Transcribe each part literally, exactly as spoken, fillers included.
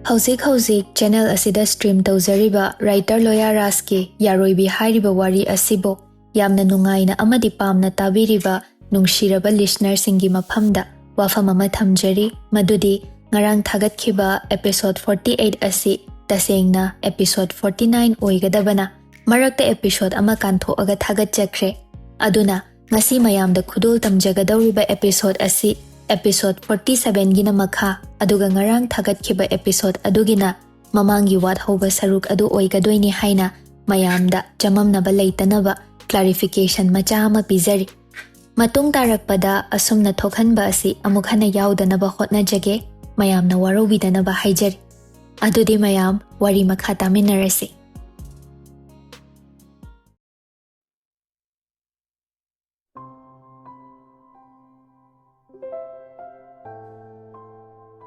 ꯍꯧꯖꯤꯛ ꯍꯧꯖꯤꯛ ꯆꯦꯅꯦꯜ ꯑꯁꯤꯗ ꯁ꯭ꯇ꯭ꯔꯤꯝ ꯇꯧꯖꯔꯤꯕ ꯔꯥꯏꯇꯔ ꯂꯣꯌꯥ ꯔꯥꯖꯀꯤ ꯌꯥꯔꯣꯏꯕꯤ ꯍꯥꯏꯔꯤꯕ ꯋꯥꯔꯤ ꯑꯁꯤꯕꯨ ꯌꯥꯝꯅ ꯅꯨꯡꯉꯥꯏꯅ ꯑꯃꯗꯤ ꯄꯥꯝꯅ ꯇꯥꯕꯤꯔꯤꯕ ꯅꯨꯡꯁꯤꯔꯕ ꯂꯤꯁꯅꯔꯁꯤꯡꯒꯤ ꯃꯐꯝꯗ ꯋꯥꯐꯝ ꯑꯃ ꯊꯝꯖꯔꯤ, ꯃꯗꯨꯗꯤ ꯉꯔꯥꯡ ꯊꯥꯒꯠꯈꯤꯕ episode forty eight ꯑꯁꯤ ꯇꯁꯦꯡꯅ episode forty nine ꯑꯣꯏꯒꯗꯕꯅ ꯃꯔꯛꯇ episode ꯑꯃ ꯀꯥꯟꯊꯣꯛꯑꯒ ꯊꯥꯒꯠꯆꯈ꯭ꯔꯦ꯫ ꯑꯗꯨꯅ ꯉꯁꯤ ꯃꯌꯥꯝꯗ ꯈꯨꯗꯣꯜ ꯇꯝꯖꯒꯗꯧꯔꯤꯕ episode ꯑꯁꯤ episode forty sevenꯒꯤꯅ ꯃꯈꯥ, ꯑꯗꯨꯒ ꯉꯔꯥꯡ ꯊꯥꯒꯠꯈꯤꯕ episode ꯑꯗꯨꯒꯤꯅ ꯃꯃꯥꯡꯒꯤ ꯋꯥꯠꯍꯧꯕ ꯁꯔꯨꯛ ꯑꯗꯨ ꯑꯣꯏꯒꯗꯣꯏꯅꯤ ꯍꯥꯏꯅ ꯃꯌꯥꯝꯗ ꯆꯃꯝꯅꯕ ꯂꯩꯇꯅꯕ clarification ꯃꯆꯥ ꯑꯃ ꯄꯤꯖꯔꯤ꯫ ꯃꯇꯨꯡ ꯇꯥꯔꯛꯄꯗ ꯑꯁꯨꯝꯅ ꯊꯣꯛꯍꯟꯕ ꯑꯁꯤ ꯑꯃꯨꯛ ꯍꯟꯅ ꯌꯥꯎꯗꯅꯕ ꯍꯣꯠꯅꯖꯒꯦ, ꯃꯌꯥꯝꯅ ꯋꯥꯔꯧꯕꯤꯗꯅꯕ ꯍꯥꯏꯖꯔꯤ꯫ ꯑꯗꯨꯗꯤ ꯃꯌꯥꯝ ꯋꯥꯔꯤ ꯃꯈꯥ ꯇꯥꯃꯤꯟꯅꯔꯁꯤ꯫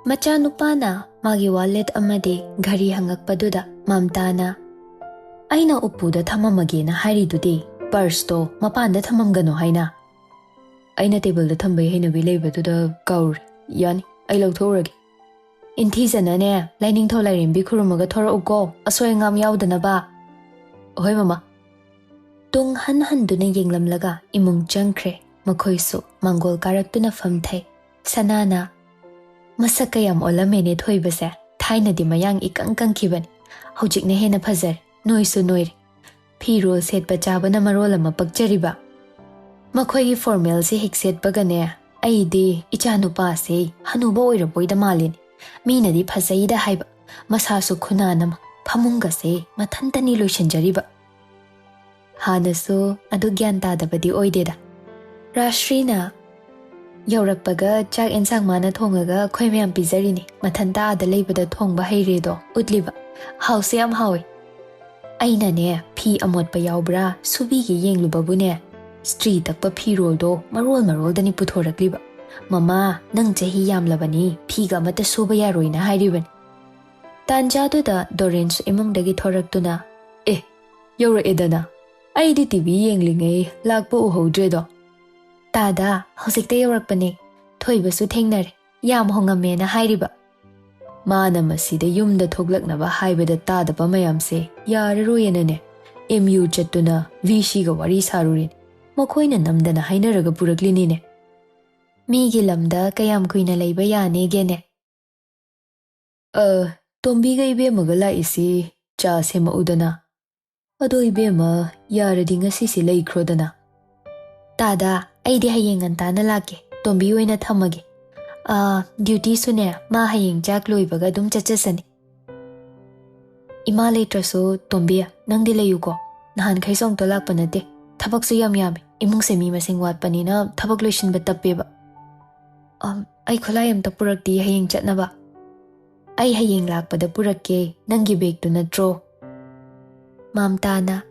ꯃꯆꯥꯅꯨꯄꯥꯅ ꯃꯥꯒꯤ ꯋꯥꯂꯦꯠ ꯑꯃꯗꯤ ꯘꯔꯤ ꯍꯪꯉꯛꯄꯗꯨꯗ ꯃꯝꯇꯥꯅ, "ꯑꯩꯅ ꯎꯄꯨꯗ ꯊꯝꯃꯝꯃꯒꯦꯅ ꯍꯥꯏꯔꯤꯗꯨꯗꯤ, ꯄꯔꯁꯇꯣ ꯃꯄꯥꯟꯗ ꯊꯝꯃꯝꯒꯅꯣ ꯍꯥꯏꯅ?" "ꯑꯩꯅ ꯇꯦꯕꯜꯗ ꯊꯝꯕꯩ ꯍꯩꯅꯕꯤ ꯂꯩꯕꯗꯨꯗ ꯀꯥꯎꯔꯦ꯫ ꯌꯥꯅꯤ, ꯑꯩ ꯂꯧꯊꯣꯛꯎꯔꯒꯦ꯫ ꯏꯟꯊꯤꯖꯅꯅꯦ, ꯂꯥꯏꯅꯤꯡꯊꯧ ꯂꯥꯏꯔꯦꯝꯕꯤ ꯈꯨꯔꯨꯝꯃꯒ ꯊꯣꯔꯛꯎꯀꯣ, ꯑꯁꯣꯏ ꯑꯉꯥꯝ ꯌꯥꯎꯗꯅꯕ꯫" "ꯍꯣꯏ, ꯃꯃꯥ꯫" ꯇꯨꯡ ꯍꯟ ꯍꯟꯗꯨꯅ ꯌꯦꯡꯂꯝꯂꯒ ꯏꯃꯨꯡ ꯆꯪꯈ꯭ꯔꯦ꯫ ꯃꯈꯣꯏꯁꯨ ꯃꯥꯡꯒꯣꯜ ꯀꯥꯔꯛꯇꯨꯅ ꯐꯝꯊꯩ꯫ ꯁꯅꯥꯅ, "ꯃꯁꯛ ꯀꯌꯥꯝ ꯑꯣꯜꯂꯝꯃꯦꯅꯦ ꯊꯣꯏꯕꯁꯦ꯫ ꯊꯥꯏꯅꯗꯤ ꯃꯌꯥꯡ ꯏꯀꯪ ꯀꯪꯈꯤꯕꯅꯤ꯫ ꯍꯧꯖꯤꯛꯅ ꯍꯦꯟꯅ ꯐꯖꯔꯦ꯫ ꯅꯣꯏꯁꯨ ꯅꯣꯏꯔꯦ꯫ ꯐꯤꯔꯣꯜ ꯁꯦꯠꯄ ꯆꯥꯕꯅ ꯃꯔꯣꯜ ꯑꯃ ꯄꯛꯆꯔꯤꯕ꯫ ꯃꯈꯣꯏꯒꯤ ꯐꯣꯔꯃꯦꯜꯁꯦ ꯍꯦꯛ ꯁꯦꯠꯄꯒꯅꯦ, ꯑꯩꯗꯤ ꯏꯆꯥ ꯅꯨꯄꯥꯁꯦ ꯍꯅꯨꯕ ꯑꯣꯏꯔꯕꯣꯏꯗ ꯃꯥꯜꯂꯤꯅꯦ꯫ ꯃꯤꯅꯗꯤ ꯐꯖꯩꯗ ꯍꯥꯏꯕ, ꯃꯁꯥꯁꯨ ꯈꯨꯅꯥꯟ ꯑꯃ, ꯐꯃꯨꯡꯒꯁꯦ ꯃꯊꯟꯇꯅꯤ ꯂꯣꯏꯁꯤꯟꯖꯔꯤꯕ꯫" ꯍꯥꯟꯅꯁꯨ ꯑꯗꯨ ꯒ꯭ꯌꯥꯟ ꯇꯥꯗꯕꯗꯤ ꯑꯣꯏꯗꯦꯗ꯫ ꯔꯥꯁ꯭ꯔꯤꯅ ꯌꯧꯔꯛꯄꯒ ꯆꯥꯛ ꯑꯦꯟꯁꯥꯡ ꯃꯥꯅ ꯊꯣꯡꯉꯒ ꯑꯩꯈꯣꯏ ꯃꯌꯥꯝ ꯄꯤꯖꯔꯤꯅꯤ꯫ ꯃꯊꯟꯇ ꯑꯥꯗ ꯂꯩꯕꯗ ꯊꯣꯡꯕ ꯍꯩꯔꯦꯗꯣ ꯎꯠꯂꯤꯕ꯫ ꯍꯥꯎꯁꯨ ꯌꯥꯝ ꯍꯥꯎꯋꯦ꯫ ꯑꯩꯅꯅꯦ, ꯐꯤ ꯑꯃꯣꯠꯄ ꯌꯥꯎꯕ꯭ꯔꯥ ꯁꯨꯕꯤꯒꯦ ꯌꯦꯡꯂꯨꯕꯕꯨꯅꯦ, ꯁ꯭ꯇ꯭ꯔꯤ ꯇꯛꯄ ꯐꯤꯔꯣꯜꯗꯣ ꯃꯔꯣꯜ ꯃꯔꯣꯜꯗꯅꯤ ꯄꯨꯊꯣꯔꯛꯂꯤꯕ꯫ "ꯃꯃꯥ, ꯅꯪ ꯆꯍꯤ ꯌꯥꯝꯂꯕꯅꯤ, ꯐꯤꯒ ꯑꯃꯠꯇ ꯁꯨꯕ ꯌꯥꯔꯣꯏꯅ ꯍꯥꯏꯔꯤꯕꯅꯤ꯫" ꯇꯥꯟꯖꯥꯗꯨꯗ ꯗꯣꯔꯦꯟꯁꯨ ꯏꯃꯨꯡꯗꯒꯤ ꯊꯣꯔꯛꯇꯨꯅ, "ꯑꯦ, ꯌꯧꯔꯛꯑꯦꯗꯅ꯫ ꯑꯩꯗꯤ ꯇꯤ ꯚꯤ ꯌꯦꯡꯂꯤꯉꯩ ꯂꯥꯛꯄ ꯎꯍꯧꯗ꯭ꯔꯦꯗꯣ꯫" "ꯇꯥꯗꯥ, ꯍꯧꯖꯤꯛꯇ ꯌꯧꯔꯛꯄꯅꯦ꯫ ꯊꯣꯏꯕꯁꯨ ꯊꯦꯡꯅꯔꯦ, ꯌꯥꯝ ꯍꯣꯡꯉꯝꯃꯦꯅ ꯍꯥꯏꯔꯤꯕ꯫" ꯃꯥꯅ ꯃꯁꯤꯗ ꯌꯨꯝꯗ ꯊꯣꯛꯂꯛꯅꯕ ꯍꯥꯏꯕꯗ ꯇꯥꯗꯕ ꯃꯌꯥꯝꯁꯦ ꯌꯥꯔꯔꯣꯏꯅꯅꯦ, ꯑꯦꯝ ꯌꯨ ꯆꯠꯇꯨꯅ ꯚꯤ ꯁꯤꯒ ꯋꯥꯔꯤ ꯁꯥꯔꯨꯔꯤꯅꯤ꯫ ꯃꯈꯣꯏꯅ ꯅꯝꯗꯅ ꯍꯥꯏꯅꯔꯒ ꯄꯨꯔꯛꯂꯤꯅꯤꯅꯦ꯫ ꯃꯤꯒꯤ ꯂꯝꯗ ꯀꯌꯥꯝ ꯀꯨꯏꯅ ꯂꯩꯕ ꯌꯥꯅꯦꯒꯦꯅꯦ? ꯑ, ꯇꯣꯝꯕꯤꯒ ꯏꯕꯦꯝꯃꯒ ꯂꯥꯛꯏꯁꯤ ꯆꯥ ꯁꯦꯝꯃꯛꯎꯗꯅ꯫ ꯑꯗꯣ ꯏꯕꯦꯝꯃ, ꯌꯥꯔꯗꯤ ꯉꯁꯤꯁꯤ ꯂꯩꯈ꯭ꯔꯣꯗꯅ꯫ ꯇꯥꯗ, ꯑꯩꯗꯤ ꯍꯌꯦꯡ ꯉꯟꯇꯥꯅ ꯂꯥꯛꯀꯦ꯫ ꯇꯣꯝꯕꯤ ꯑꯣꯏꯅ ꯊꯝꯃꯒꯦ꯫ ꯑꯥ, ꯗ꯭ꯌꯨꯇꯤꯁꯨꯅꯦ, ꯃꯥ ꯍꯌꯦꯡ ꯆꯥꯛ ꯂꯣꯏꯕꯒ ꯑꯗꯨꯝ ꯆꯠꯆꯁꯅꯤ꯫ ꯏꯃꯥ ꯂꯩꯇ꯭ꯔꯁꯨ, ꯇꯣꯝꯕꯤ, ꯅꯪꯗꯤ ꯂꯩꯌꯨꯀꯣ꯫ ꯅꯍꯥꯟꯈꯩꯁꯨ ꯑꯃꯨꯛꯇ ꯂꯥꯛꯄ ꯅꯠꯇꯦ꯫ ꯊꯕꯛꯁꯨ ꯌꯥꯝ ꯌꯥꯝꯃꯤ꯫ ꯏꯃꯨꯡꯁꯦ ꯃꯤ ꯃꯁꯤꯡ ꯋꯥꯠꯄꯅꯤꯅ ꯊꯕꯛ ꯂꯣꯏꯁꯤꯟꯕ ꯇꯞꯄꯦꯕ꯫ ꯑꯝ, ꯑꯩ ꯈꯨꯠꯂꯥꯏ ꯑꯝꯇ ꯄꯨꯔꯛꯇꯤ ꯍꯌꯦꯡ ꯆꯠꯅꯕ꯫ ꯑꯩ ꯍꯌꯦꯡ ꯂꯥꯛꯄꯗ ꯄꯨꯔꯛꯀꯦ, ꯅꯪꯒꯤ ꯕꯦꯒꯇꯨ ꯅꯠꯇ꯭ꯔꯣ? ꯃꯥꯝꯇꯥꯅ,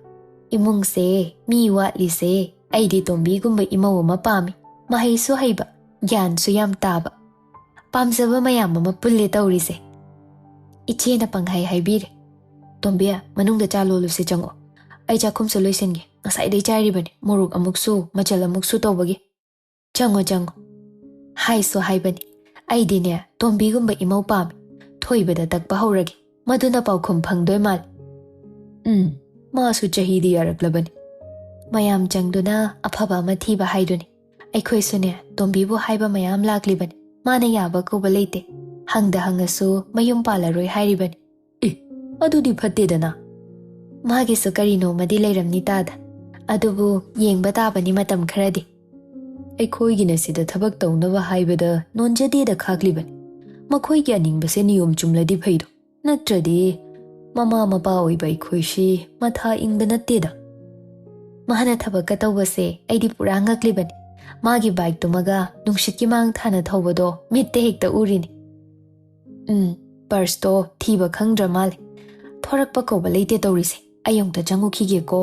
ꯏꯃꯨꯡꯁꯦ ꯃꯤ ꯋꯥꯠꯂꯤꯁꯦ, ꯑꯩꯗꯤ ꯇꯣꯝꯕꯤꯒꯨꯝꯕ ꯏꯃꯧ ꯑꯃ ꯄꯥꯝꯃꯤ꯫ ꯃꯍꯩꯁꯨ ꯍꯩꯕ, ꯒ꯭ꯌꯥꯟꯁꯨ ꯌꯥꯝ ꯇꯥꯕ꯫ ꯄꯥꯝꯖꯕ ꯃꯌꯥꯝ ꯑꯃ ꯄꯨꯜꯂꯦ ꯇꯧꯔꯤꯁꯦ꯫ ꯏꯆꯦꯅ ꯄꯪꯍꯥꯏ ꯍꯥꯏꯕꯤꯔꯦ꯫ ꯇꯣꯝꯕꯤ, ꯃꯅꯨꯡꯗ ꯆꯥ ꯂꯣꯜꯂꯨꯁꯦ, ꯆꯪꯉꯣ꯫ ꯑꯩ ꯆꯥꯛꯈꯨꯝꯁꯨ ꯂꯣꯏꯁꯤꯟꯒꯦ, ꯉꯁꯥꯏꯗꯩ ꯆꯥꯏꯔꯤꯕꯅꯤ, ꯃꯣꯔꯣꯛ ꯑꯃꯨꯛꯁꯨ, ꯃꯆꯜ ꯑꯃꯨꯛꯁꯨ ꯇꯧꯕꯒꯤ꯫ ꯆꯪꯉꯣ, ꯆꯪꯉꯣ꯫ ꯍꯥꯏꯁꯨ ꯍꯥꯏꯕꯅꯤ, ꯑꯩꯗꯤꯅꯦ, ꯇꯣꯝꯕꯤꯒꯨꯝꯕ ꯏꯃꯧ ꯄꯥꯝꯃꯤ꯫ ꯊꯣꯏꯕꯗ ꯇꯛꯄ ꯍꯧꯔꯒꯦ, ꯃꯗꯨꯅ ꯄꯥꯎꯈꯨꯝ ꯐꯪꯗꯣꯏ ꯃꯥꯜꯂꯤ꯫ ꯎꯝ, ꯃꯥꯁꯨ ꯆꯍꯤꯗꯤ ꯌꯥꯔꯛꯂꯕꯅꯤ꯫ ꯃꯌꯥꯝ ꯆꯪꯗꯨꯅ ꯑꯐꯕ ꯑꯃ ꯊꯤꯕ ꯍꯥꯏꯗꯨꯅꯤ꯫ ꯑꯩꯈꯣꯏꯁꯨꯅꯦ, ꯇꯣꯝꯕꯤꯕꯨ ꯍꯥꯏꯕ ꯃꯌꯥꯝ ꯂꯥꯛꯂꯤꯕꯅꯤ꯫ ꯃꯥꯅ ꯌꯥꯕ ꯀꯧꯕ ꯂꯩꯇꯦ꯫ ꯍꯪꯗ ꯍꯪꯉꯁꯨ ꯃꯌꯨꯝ ꯄꯥꯜꯂꯔꯣꯏ ꯍꯥꯏꯔꯤꯕꯅꯤ꯫ ꯑꯦ, ꯑꯗꯨꯗꯤ ꯐꯠꯇꯦꯗꯅ꯫ ꯃꯥꯒꯤꯁꯨ ꯀꯔꯤꯅꯣꯃꯗꯤ ꯂꯩꯔꯝꯅꯤ ꯇꯥꯗ꯫ ꯑꯗꯨꯕꯨ ꯌꯦꯡꯕ ꯇꯥꯕꯅꯤ ꯃꯇꯝ ꯈꯔꯗꯤ꯫ ꯑꯩꯈꯣꯏꯒꯤꯅ ꯁꯤꯗ ꯊꯕꯛ ꯇꯧꯅꯕ ꯍꯥꯏꯕꯗ ꯅꯣꯟꯖꯗꯦꯗ ꯈꯥꯛꯂꯤꯕꯅꯤ꯫ ꯃꯈꯣꯏꯒꯤ ꯑꯅꯤꯡꯕꯁꯦ ꯅꯤꯌꯣꯝ ꯆꯨꯝꯂꯗꯤ ꯐꯩꯗꯣ꯫ ꯅꯠꯇ꯭ꯔꯗꯤ ꯃꯃꯥ ꯃꯄꯥ ꯑꯣꯏꯕ ꯑꯩꯈꯣꯏꯁꯤ ꯃꯊꯥ ꯏꯪꯕ ꯅꯠꯇꯦꯗ꯫ ꯃꯥꯅ ꯊꯕꯛꯀ ꯇꯧꯕꯁꯦ ꯑꯩꯗꯤ ꯄꯨꯔꯥ ꯉꯛꯂꯤꯕꯅꯤ꯫ ꯃꯥꯒꯤ ꯕꯥꯏꯛꯇꯨꯃꯒ ꯅꯨꯡꯁꯤꯠꯀꯤ ꯃꯥꯡ ꯊꯥꯅ ꯊꯧꯕꯗꯣ ꯃꯤꯠꯇ ꯍꯦꯛꯇ ꯎꯔꯤꯅꯤ꯫ ꯎꯝ, ꯄꯔꯁꯇꯣ ꯊꯤꯕ ꯈꯪꯗ꯭ꯔ ꯃꯥꯜꯂꯦ꯫ ꯊꯣꯔꯛꯄ ꯀꯧꯕ ꯂꯩꯇꯦ ꯇꯧꯔꯤꯁꯦ꯫ ꯑꯩ ꯑꯃꯨꯛꯇ ꯆꯪꯉꯨꯈꯤꯒꯦꯀꯣ꯫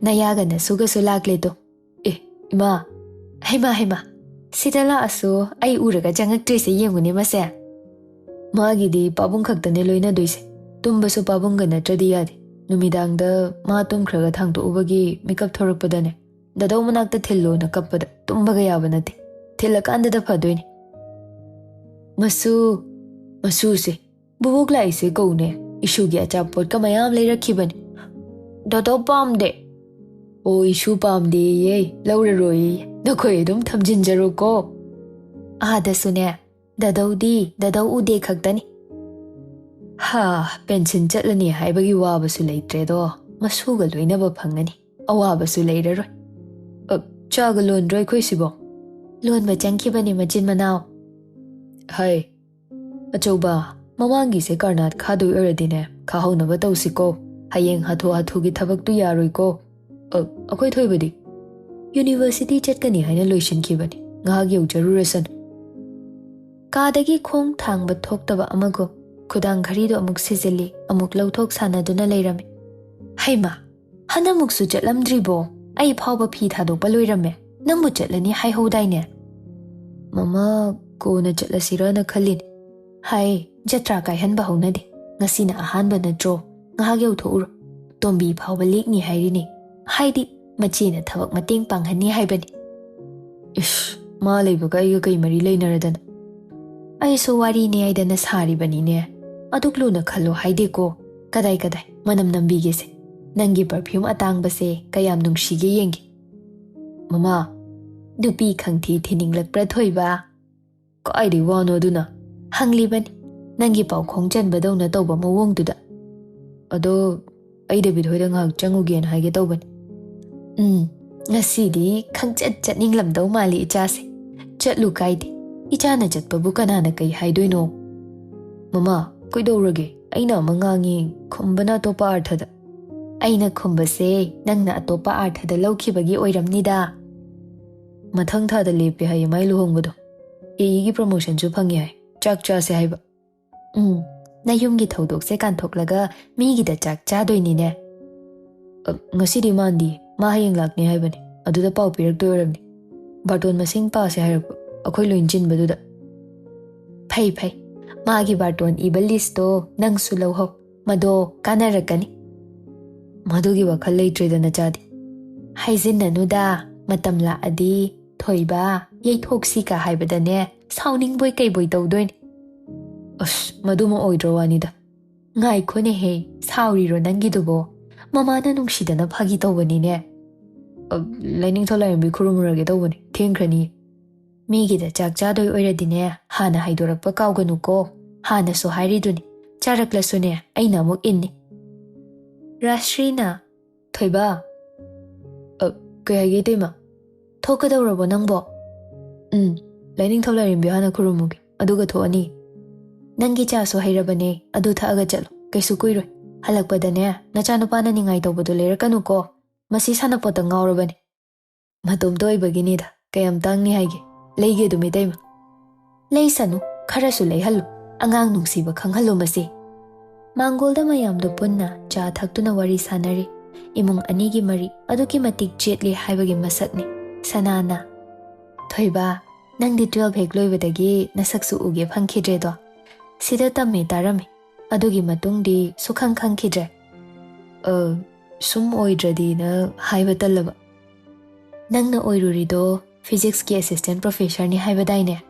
ꯅꯌꯥꯒ ꯅꯁꯨꯒꯁꯨ ꯂꯥꯛꯂꯦꯗꯣ꯫ ꯑꯦ, ꯏꯃꯥ! ꯍꯩꯃꯥ, ꯍꯩꯃꯥ! ꯁꯤꯗ ꯂꯥꯛꯑꯁꯨ ꯑꯩ ꯎꯔꯒ ꯆꯪꯉꯛꯇ꯭ꯔꯤꯁꯦ ꯌꯦꯡꯉꯨꯅꯦ ꯃꯁꯦ꯫ ꯃꯥꯒꯤꯗꯤ ꯄꯥꯕꯨꯡ ꯈꯛꯇꯅꯦ ꯂꯣꯏꯅꯗꯣꯏꯁꯦ꯫ ꯇꯨꯝꯕꯁꯨ ꯄꯥꯕꯨꯡꯒ ꯅꯠꯇ꯭ꯔꯗꯤ ꯌꯥꯗꯦ꯫ ꯅꯨꯃꯤꯗꯥꯡꯗ ꯃꯥ ꯇꯨꯝꯈ꯭ꯔꯒ ꯊꯥꯡꯇꯣꯛꯎꯕꯒꯤ ꯃꯤꯀꯞ ꯊꯣꯔꯛꯄꯗꯅꯦ, ꯗꯥꯗꯧ ꯃꯅꯥꯛꯇ ꯊꯤꯜꯂꯣꯅ ꯀꯞꯄꯗ ꯇꯨꯝꯕꯒ ꯌꯥꯕ ꯅꯠꯇꯦ꯫ ꯊꯤꯜꯂꯀꯥꯟꯗꯗ ꯐꯗꯣꯏꯅꯦ꯫ ꯃꯁꯨ, ꯃꯁꯨꯁꯦ, ꯕꯨꯕꯣꯛ ꯂꯥꯛꯏꯁꯦ ꯀꯧꯅꯦ꯫ ꯏꯁꯨꯒꯤ ꯑꯆꯥꯄꯣꯠꯀ ꯃꯌꯥꯝ ꯂꯩꯔꯛꯈꯤꯕꯅꯤ꯫ ꯗꯥꯗꯥ ꯄꯥꯝꯗꯦ꯫ ꯑꯣ, ꯏꯁꯨ ꯄꯥꯝꯗꯦꯌꯦ, ꯂꯧꯔꯔꯣꯏꯌꯦ꯫ ꯅꯈꯣꯏ ꯑꯗꯨꯝ ꯊꯝꯖꯤꯟꯖꯔꯣꯀꯣ꯫ ꯑꯥꯗꯁꯨꯅꯦ, ꯗꯥꯗꯧꯗꯤ ꯗꯥꯗꯧ ꯎꯗꯦ ꯈꯛꯇꯅꯤ꯫ ꯍꯥ, ꯄꯦꯟꯁꯤꯟ ꯆꯠꯂꯅꯤ ꯍꯥꯏꯕꯒꯤ ꯋꯥꯕꯁꯨ ꯂꯩꯇ꯭ꯔꯦꯗꯣ, ꯃꯁꯨꯒ ꯂꯣꯏꯅꯕ ꯐꯪꯒꯅꯤ꯫ ꯑꯋꯥꯕꯁꯨ ꯂꯩꯔꯔꯣꯏ꯫ ꯑ, ꯆꯥꯒ ꯂꯣꯟꯗ꯭ꯔꯣ ꯑꯩꯈꯣꯏꯁꯤꯕꯣ? ꯂꯣꯟꯕ ꯆꯪꯈꯤꯕꯅꯤ ꯃꯆꯤꯟ ꯃꯅꯥꯎ꯫ ꯍꯥꯏ, ꯑꯆꯧꯕ, ꯃꯃꯥꯡꯒꯤꯁꯦ ꯀꯔꯅꯥꯠ ꯈꯥꯗꯣꯏ ꯑꯣꯏꯔꯗꯤꯅꯦ, ꯈꯥꯍꯧꯅꯕ ꯇꯧꯁꯤꯀꯣ꯫ ꯍꯌꯦꯡ ꯍꯥꯊꯨ ꯍꯥꯊꯨꯒꯤ ꯊꯕꯛꯇꯨ ꯌꯥꯔꯣꯏꯀꯣ꯫ ꯑ, ꯑꯩꯈꯣꯏ ꯊꯣꯏꯕꯗꯤ ꯌꯨꯅꯤꯚꯔꯁꯤꯇꯤ ꯆꯠꯀꯅꯤ ꯍꯥꯏꯅ ꯂꯣꯏꯁꯤꯟꯈꯤꯕꯅꯤ꯫ ꯉꯥꯏꯍꯥꯛ ꯌꯧꯖꯔꯨꯔꯁꯅꯨ꯫ ꯀꯥꯗꯒꯤ ꯈꯣꯡ ꯊꯥꯡꯕ ꯊꯣꯛꯇꯕ ꯑꯃꯒꯨꯝ ꯈꯨꯗꯥꯡ ꯘꯔꯤꯗꯨ ꯑꯃꯨꯛ ꯁꯤꯖꯤꯜꯂꯤ, ꯑꯃꯨꯛ ꯂꯧꯊꯣꯛ ꯁꯥꯟꯅꯗꯨꯅ ꯂꯩꯔꯝꯃꯤ꯫ ꯍꯩꯃꯥ, ꯍꯟꯗꯛꯃꯨꯛꯁꯨ ꯆꯠꯂꯝꯗ꯭ꯔꯤꯕꯣ? ꯑꯩ ꯐꯥꯎꯕ ꯐꯤ ꯊꯥꯗꯣꯛꯄ ꯂꯣꯏꯔꯝꯃꯦ꯫ ꯅꯪꯕꯨ ꯆꯠꯂꯅꯤ ꯍꯥꯏꯍꯧꯗꯥꯏꯅꯦ? ꯃꯃꯥ, ꯀꯣꯟꯅ ꯆꯠꯂꯁꯤꯔꯅ ꯈꯜꯂꯤꯅꯦ꯫ ꯍꯥꯏ, ꯖꯇ꯭ꯔꯥ ꯀꯥꯏꯍꯟꯕ ꯍꯧꯅꯗꯦ꯫ ꯉꯁꯤꯅ ꯑꯍꯥꯟꯕ ꯅꯠꯇ꯭ꯔꯣ? ꯉꯥꯏꯍꯥꯛ ꯌꯧꯊꯣꯛꯎꯔꯣ꯫ ꯇꯣꯝꯕꯤ ꯐꯥꯎꯕ ꯂꯦꯛꯅꯤ ꯍꯥꯏꯔꯤꯅꯦ꯫ ꯍꯥꯏꯗꯤ, ꯃꯆꯦꯅ ꯊꯕꯛ ꯃꯇꯦꯡ ꯄꯥꯡꯍꯟꯅꯤ ꯍꯥꯏꯕꯅꯤ꯫ ꯏꯁ, ꯃꯥ ꯂꯩꯕꯒ ꯑꯩꯒ ꯀꯩ ꯃꯔꯤ ꯂꯩꯅꯔꯗꯅ? ꯑꯩꯁꯨ ꯋꯥꯔꯤꯅꯦ ꯍꯥꯏꯗꯅ ꯁꯥꯔꯤꯕꯅꯤꯅꯦ꯫ ꯑꯗꯨꯛ ꯂꯨꯅ ꯈꯜꯂꯣ ꯍꯥꯏꯗꯦꯀꯣ꯫ ꯀꯗꯥꯏ ꯀꯗꯥꯏ, ꯃꯅꯝ ꯅꯝꯕꯤꯒꯦꯁꯦ꯫ ꯅꯪꯒꯤ ꯄꯔꯐ꯭ꯌꯨꯝ ꯑꯇꯥꯡꯕꯁꯦ ꯀꯌꯥꯝ ꯅꯨꯡꯁꯤꯒꯦ ꯌꯦꯡꯒꯦ꯫ ꯃꯃꯥ, ꯅꯨꯄꯤ ꯈꯪꯊꯤ ꯊꯤꯅꯤꯡꯂꯛꯄ꯭ꯔꯥ ꯊꯣꯏꯕ? ꯀꯥꯏꯗꯩ ꯋꯥꯅꯣ ꯑꯗꯨꯅ? ꯍꯪꯂꯤꯕꯅꯤ꯫ ꯅꯪꯒꯤ ꯄꯥꯎꯈꯣꯡ ꯆꯟꯕꯗꯧꯅ ꯇꯧꯕ ꯃꯑꯣꯡꯗꯨꯗ꯫ ꯑꯗꯣ, ꯑꯩ ꯗꯦꯕꯤꯠ ꯍꯣꯏꯗ ꯉꯥꯏꯍꯥꯛ ꯆꯪꯉꯨꯒꯦꯅ ꯍꯥꯏꯒꯦ ꯇꯧꯕꯅꯤ꯫ ꯎꯝ, ꯉꯁꯤꯗꯤ ꯈꯪꯆꯠ ꯆꯠꯅꯤꯡꯂꯝꯗꯧ ꯃꯥꯜꯂꯤ ꯏꯆꯥꯁꯦ꯫ ꯆꯠꯂꯨ ꯀꯥꯏꯗꯦ꯫ ꯏꯆꯥꯅ ꯆꯠꯄꯕꯨ ꯀꯅꯥꯅ ꯀꯩ ꯍꯥꯏꯗꯣꯏꯅꯣ? ꯃꯃꯥ, ꯀꯩꯗꯧꯔꯒꯦ? ꯑꯩꯅ ꯑꯃ ꯉꯥꯡꯉꯤ, ꯈꯨꯝꯕꯅ ꯑꯇꯣꯞꯄ ꯑꯥꯔꯊꯗ꯫ ꯑꯩꯅ ꯈꯨꯝꯕꯁꯦ ꯅꯪꯅ ꯑꯇꯣꯞꯄ ꯑꯥꯔꯊꯗ ꯂꯧꯈꯤꯕꯒꯤ ꯑꯣꯏꯔꯝꯅꯤꯗ꯫ ꯃꯊꯪ ꯊꯥꯗ ꯂꯦꯞꯄꯦ ꯍꯥꯏꯌꯦ ꯃꯥꯏ ꯂꯨꯍꯣꯡꯕꯗꯣ꯫ ꯑꯦ ꯏꯒꯤ ꯄ꯭ꯔꯃꯣꯁꯟꯁꯨ ꯐꯪꯉꯦ ꯍꯥꯏ꯫ ꯆꯥꯛ ꯆꯥꯁꯦ ꯍꯥꯏꯕ꯫ ꯎꯝ, ꯅꯌꯨꯝꯒꯤ ꯊꯧꯗꯣꯛꯁꯦ ꯀꯥꯟꯊꯣꯛꯂꯒ ꯃꯤꯒꯤꯗ ꯆꯥꯛ ꯆꯥꯗꯣꯏꯅꯤꯅꯦ꯫ ꯑ, ꯉꯁꯤꯗꯤ ꯃꯥꯟꯗꯤ, ꯃꯥ ꯍꯌꯦꯡ ꯂꯥꯛꯅꯤ ꯍꯥꯏꯕꯅꯤ꯫ ꯑꯗꯨꯗ ꯄꯥꯎ ꯄꯤꯔꯛꯇꯣꯏ ꯑꯣꯏꯔꯝꯅꯤ꯫ ꯕꯥꯔꯇꯣꯟ ꯃꯁꯤꯡ ꯄꯥꯁꯦ ꯍꯥꯏꯔꯛꯄ, ꯑꯩꯈꯣꯏ ꯂꯣꯏ ꯆꯤꯟꯕꯗꯨꯗ꯫ ꯐꯩ ꯐꯩ, ꯃꯥꯒꯤ ꯕꯥꯔꯇꯣꯟ ꯏꯕ ꯂꯤꯁꯇꯣ ꯅꯪꯁꯨ ꯂꯧꯍꯧ, ꯃꯗꯣ ꯀꯥꯟꯅꯔꯛꯀꯅꯤ꯫ ꯃꯗꯨꯒꯤ ꯋꯥꯈꯜ ꯂꯩꯇ꯭ꯔꯦꯗ ꯅꯆꯥꯗꯤ꯫ ꯍꯥꯏꯖꯤꯟꯅꯅꯨꯗ, ꯃꯇꯝ ꯂꯥꯛꯑꯗꯤ ꯊꯣꯏꯕ, ꯌꯩꯊꯣꯛꯁꯤꯀ ꯍꯥꯏꯕꯗꯅꯦ ꯁꯥꯎꯅꯤꯡꯕꯣꯏ ꯀꯩꯕꯣꯏ ꯇꯧꯗꯣꯏꯅꯤ꯫ ꯑꯁ, ꯃꯗꯨꯃ ꯑꯣꯏꯗ꯭ꯔꯣ ꯋꯥꯅꯤꯗ꯫ ꯉꯥꯏꯈꯣꯅꯦꯍꯦ, ꯁꯥꯎꯔꯤꯔꯣ ꯅꯪꯒꯤꯗꯨꯕꯣ? ꯃꯃꯥꯅ ꯅꯨꯡꯁꯤꯗꯅ ꯐꯥꯒꯤ ꯇꯧꯕꯅꯤꯅꯦ꯫ ꯑ, ꯂꯥꯏꯅꯤꯡꯊꯧ ꯂꯥꯏꯔꯦꯝꯕꯤ ꯈꯨꯔꯨꯝꯃꯨꯔꯒꯦ ꯇꯧꯕꯅꯤ, ꯊꯦꯡꯈ꯭ꯔꯅꯤ꯫ ꯃꯤꯒꯤꯗ ꯆꯥꯛ ꯆꯥꯗꯣꯏ ꯑꯣꯏꯔꯗꯤꯅꯦ, ꯍꯥꯟꯅ ꯍꯥꯏꯗꯣꯔꯛꯄ ꯀꯥꯎꯒꯅꯨꯀꯣ꯫ ꯍꯥꯟꯅꯁꯨ ꯍꯥꯏꯔꯤꯗꯨꯅꯤ, ꯆꯥꯔꯛꯂꯁꯨꯅꯦ, ꯑꯩꯅ ꯑꯃꯨꯛ ꯏꯟꯅꯤ꯫ ꯔꯥꯁ꯭ꯔꯤꯅ, "ꯊꯣꯏꯕ"꯫ "ꯑ, ꯀꯩ ꯍꯥꯏꯒꯦ ꯏꯇꯩꯃ?" "ꯊꯣꯛꯀꯗꯧꯔꯕꯣ ꯅꯪꯕꯣ?" "ꯎꯝ, ꯂꯥꯏꯅꯤꯡꯊꯧ ꯂꯥꯏꯔꯦꯝꯕꯤ ꯍꯥꯟꯅ ꯈꯨꯔꯨꯝꯃꯨꯒꯦ, ꯑꯗꯨꯒ ꯊꯣꯛꯑꯅꯤ꯫ ꯅꯪꯒꯤ ꯆꯥꯁꯨ ꯍꯩꯔꯕꯅꯦ, ꯑꯗꯨ ꯊꯛꯑꯒ ꯆꯠꯂꯣ, ꯀꯩꯁꯨ ꯀꯨꯏꯔꯣꯏ꯫ ꯍꯜꯂꯛꯄꯗꯅꯦ, ꯅꯆꯥꯅꯨꯄꯥꯅ ꯅꯤꯡꯉꯥꯏ ꯇꯧꯕꯗꯣ ꯂꯩꯔꯛꯀꯅꯨꯀꯣ꯫ ꯃꯁꯤ ꯁꯥꯟꯅꯄꯣꯠꯇ ꯉꯥꯎꯔꯕꯅꯦ꯫ ꯃꯇꯣꯝꯇ ꯑꯣꯏꯕꯒꯤꯅꯤꯗ, ꯀꯌꯥꯝ ꯇꯥꯡꯅꯤ ꯍꯥꯏꯒꯦ? ꯂꯩꯒꯦ ꯑꯗꯨꯝ ꯏꯇꯩꯃ꯫ ꯂꯩꯁꯅꯨ, ꯈꯔꯁꯨ ꯂꯩꯍꯜꯂꯨ, ꯑꯉꯥꯡ ꯅꯨꯡꯁꯤꯕ ꯈꯪꯍꯜꯂꯨ ꯃꯁꯤ"꯫ ꯃꯥꯡꯒꯣꯜꯗ ꯃꯌꯥꯝꯗꯣ ꯄꯨꯟꯅ ꯆꯥ ꯊꯛꯇꯨꯅ ꯋꯥꯔꯤ ꯁꯥꯟꯅꯔꯤ꯫ ꯏꯃꯨꯡ ꯑꯅꯤꯒꯤ ꯃꯔꯤ ꯑꯗꯨꯛꯀꯤ ꯃꯇꯤꯛ ꯆꯦꯠꯂꯤ ꯍꯥꯏꯕꯒꯤ ꯃꯁꯛꯅꯤ꯫ ꯁꯅꯥꯅ, "ꯊꯣꯏꯕ, ꯅꯪꯗꯤ twelve ꯍꯦꯛ ꯂꯣꯏꯕꯗꯒꯤ ꯅꯁꯛꯁꯨ ꯎꯒꯦ ꯐꯪꯈꯤꯗ꯭ꯔꯦꯗꯣ꯫ ꯁꯤꯗ ꯇꯝꯃꯦ ꯇꯥꯔꯝꯃꯤ, ꯑꯗꯨꯒꯤ ꯃꯇꯨꯡꯗꯤ ꯁꯨꯈꯪ ꯈꯪꯈꯤꯗ꯭ꯔꯦ"꯫ "ꯑ, ꯁꯨꯝ ꯑꯣꯏꯗ꯭ꯔꯗꯤꯅ ꯍꯥꯏꯕ ꯇꯜꯂꯕ"꯫ "ꯅꯪꯅ ꯑꯣꯏꯔꯨꯔꯤꯗꯣ physicsꯀꯤ assistant professorꯅꯤ ꯍꯥꯏꯕꯗꯥꯏꯅꯦ?"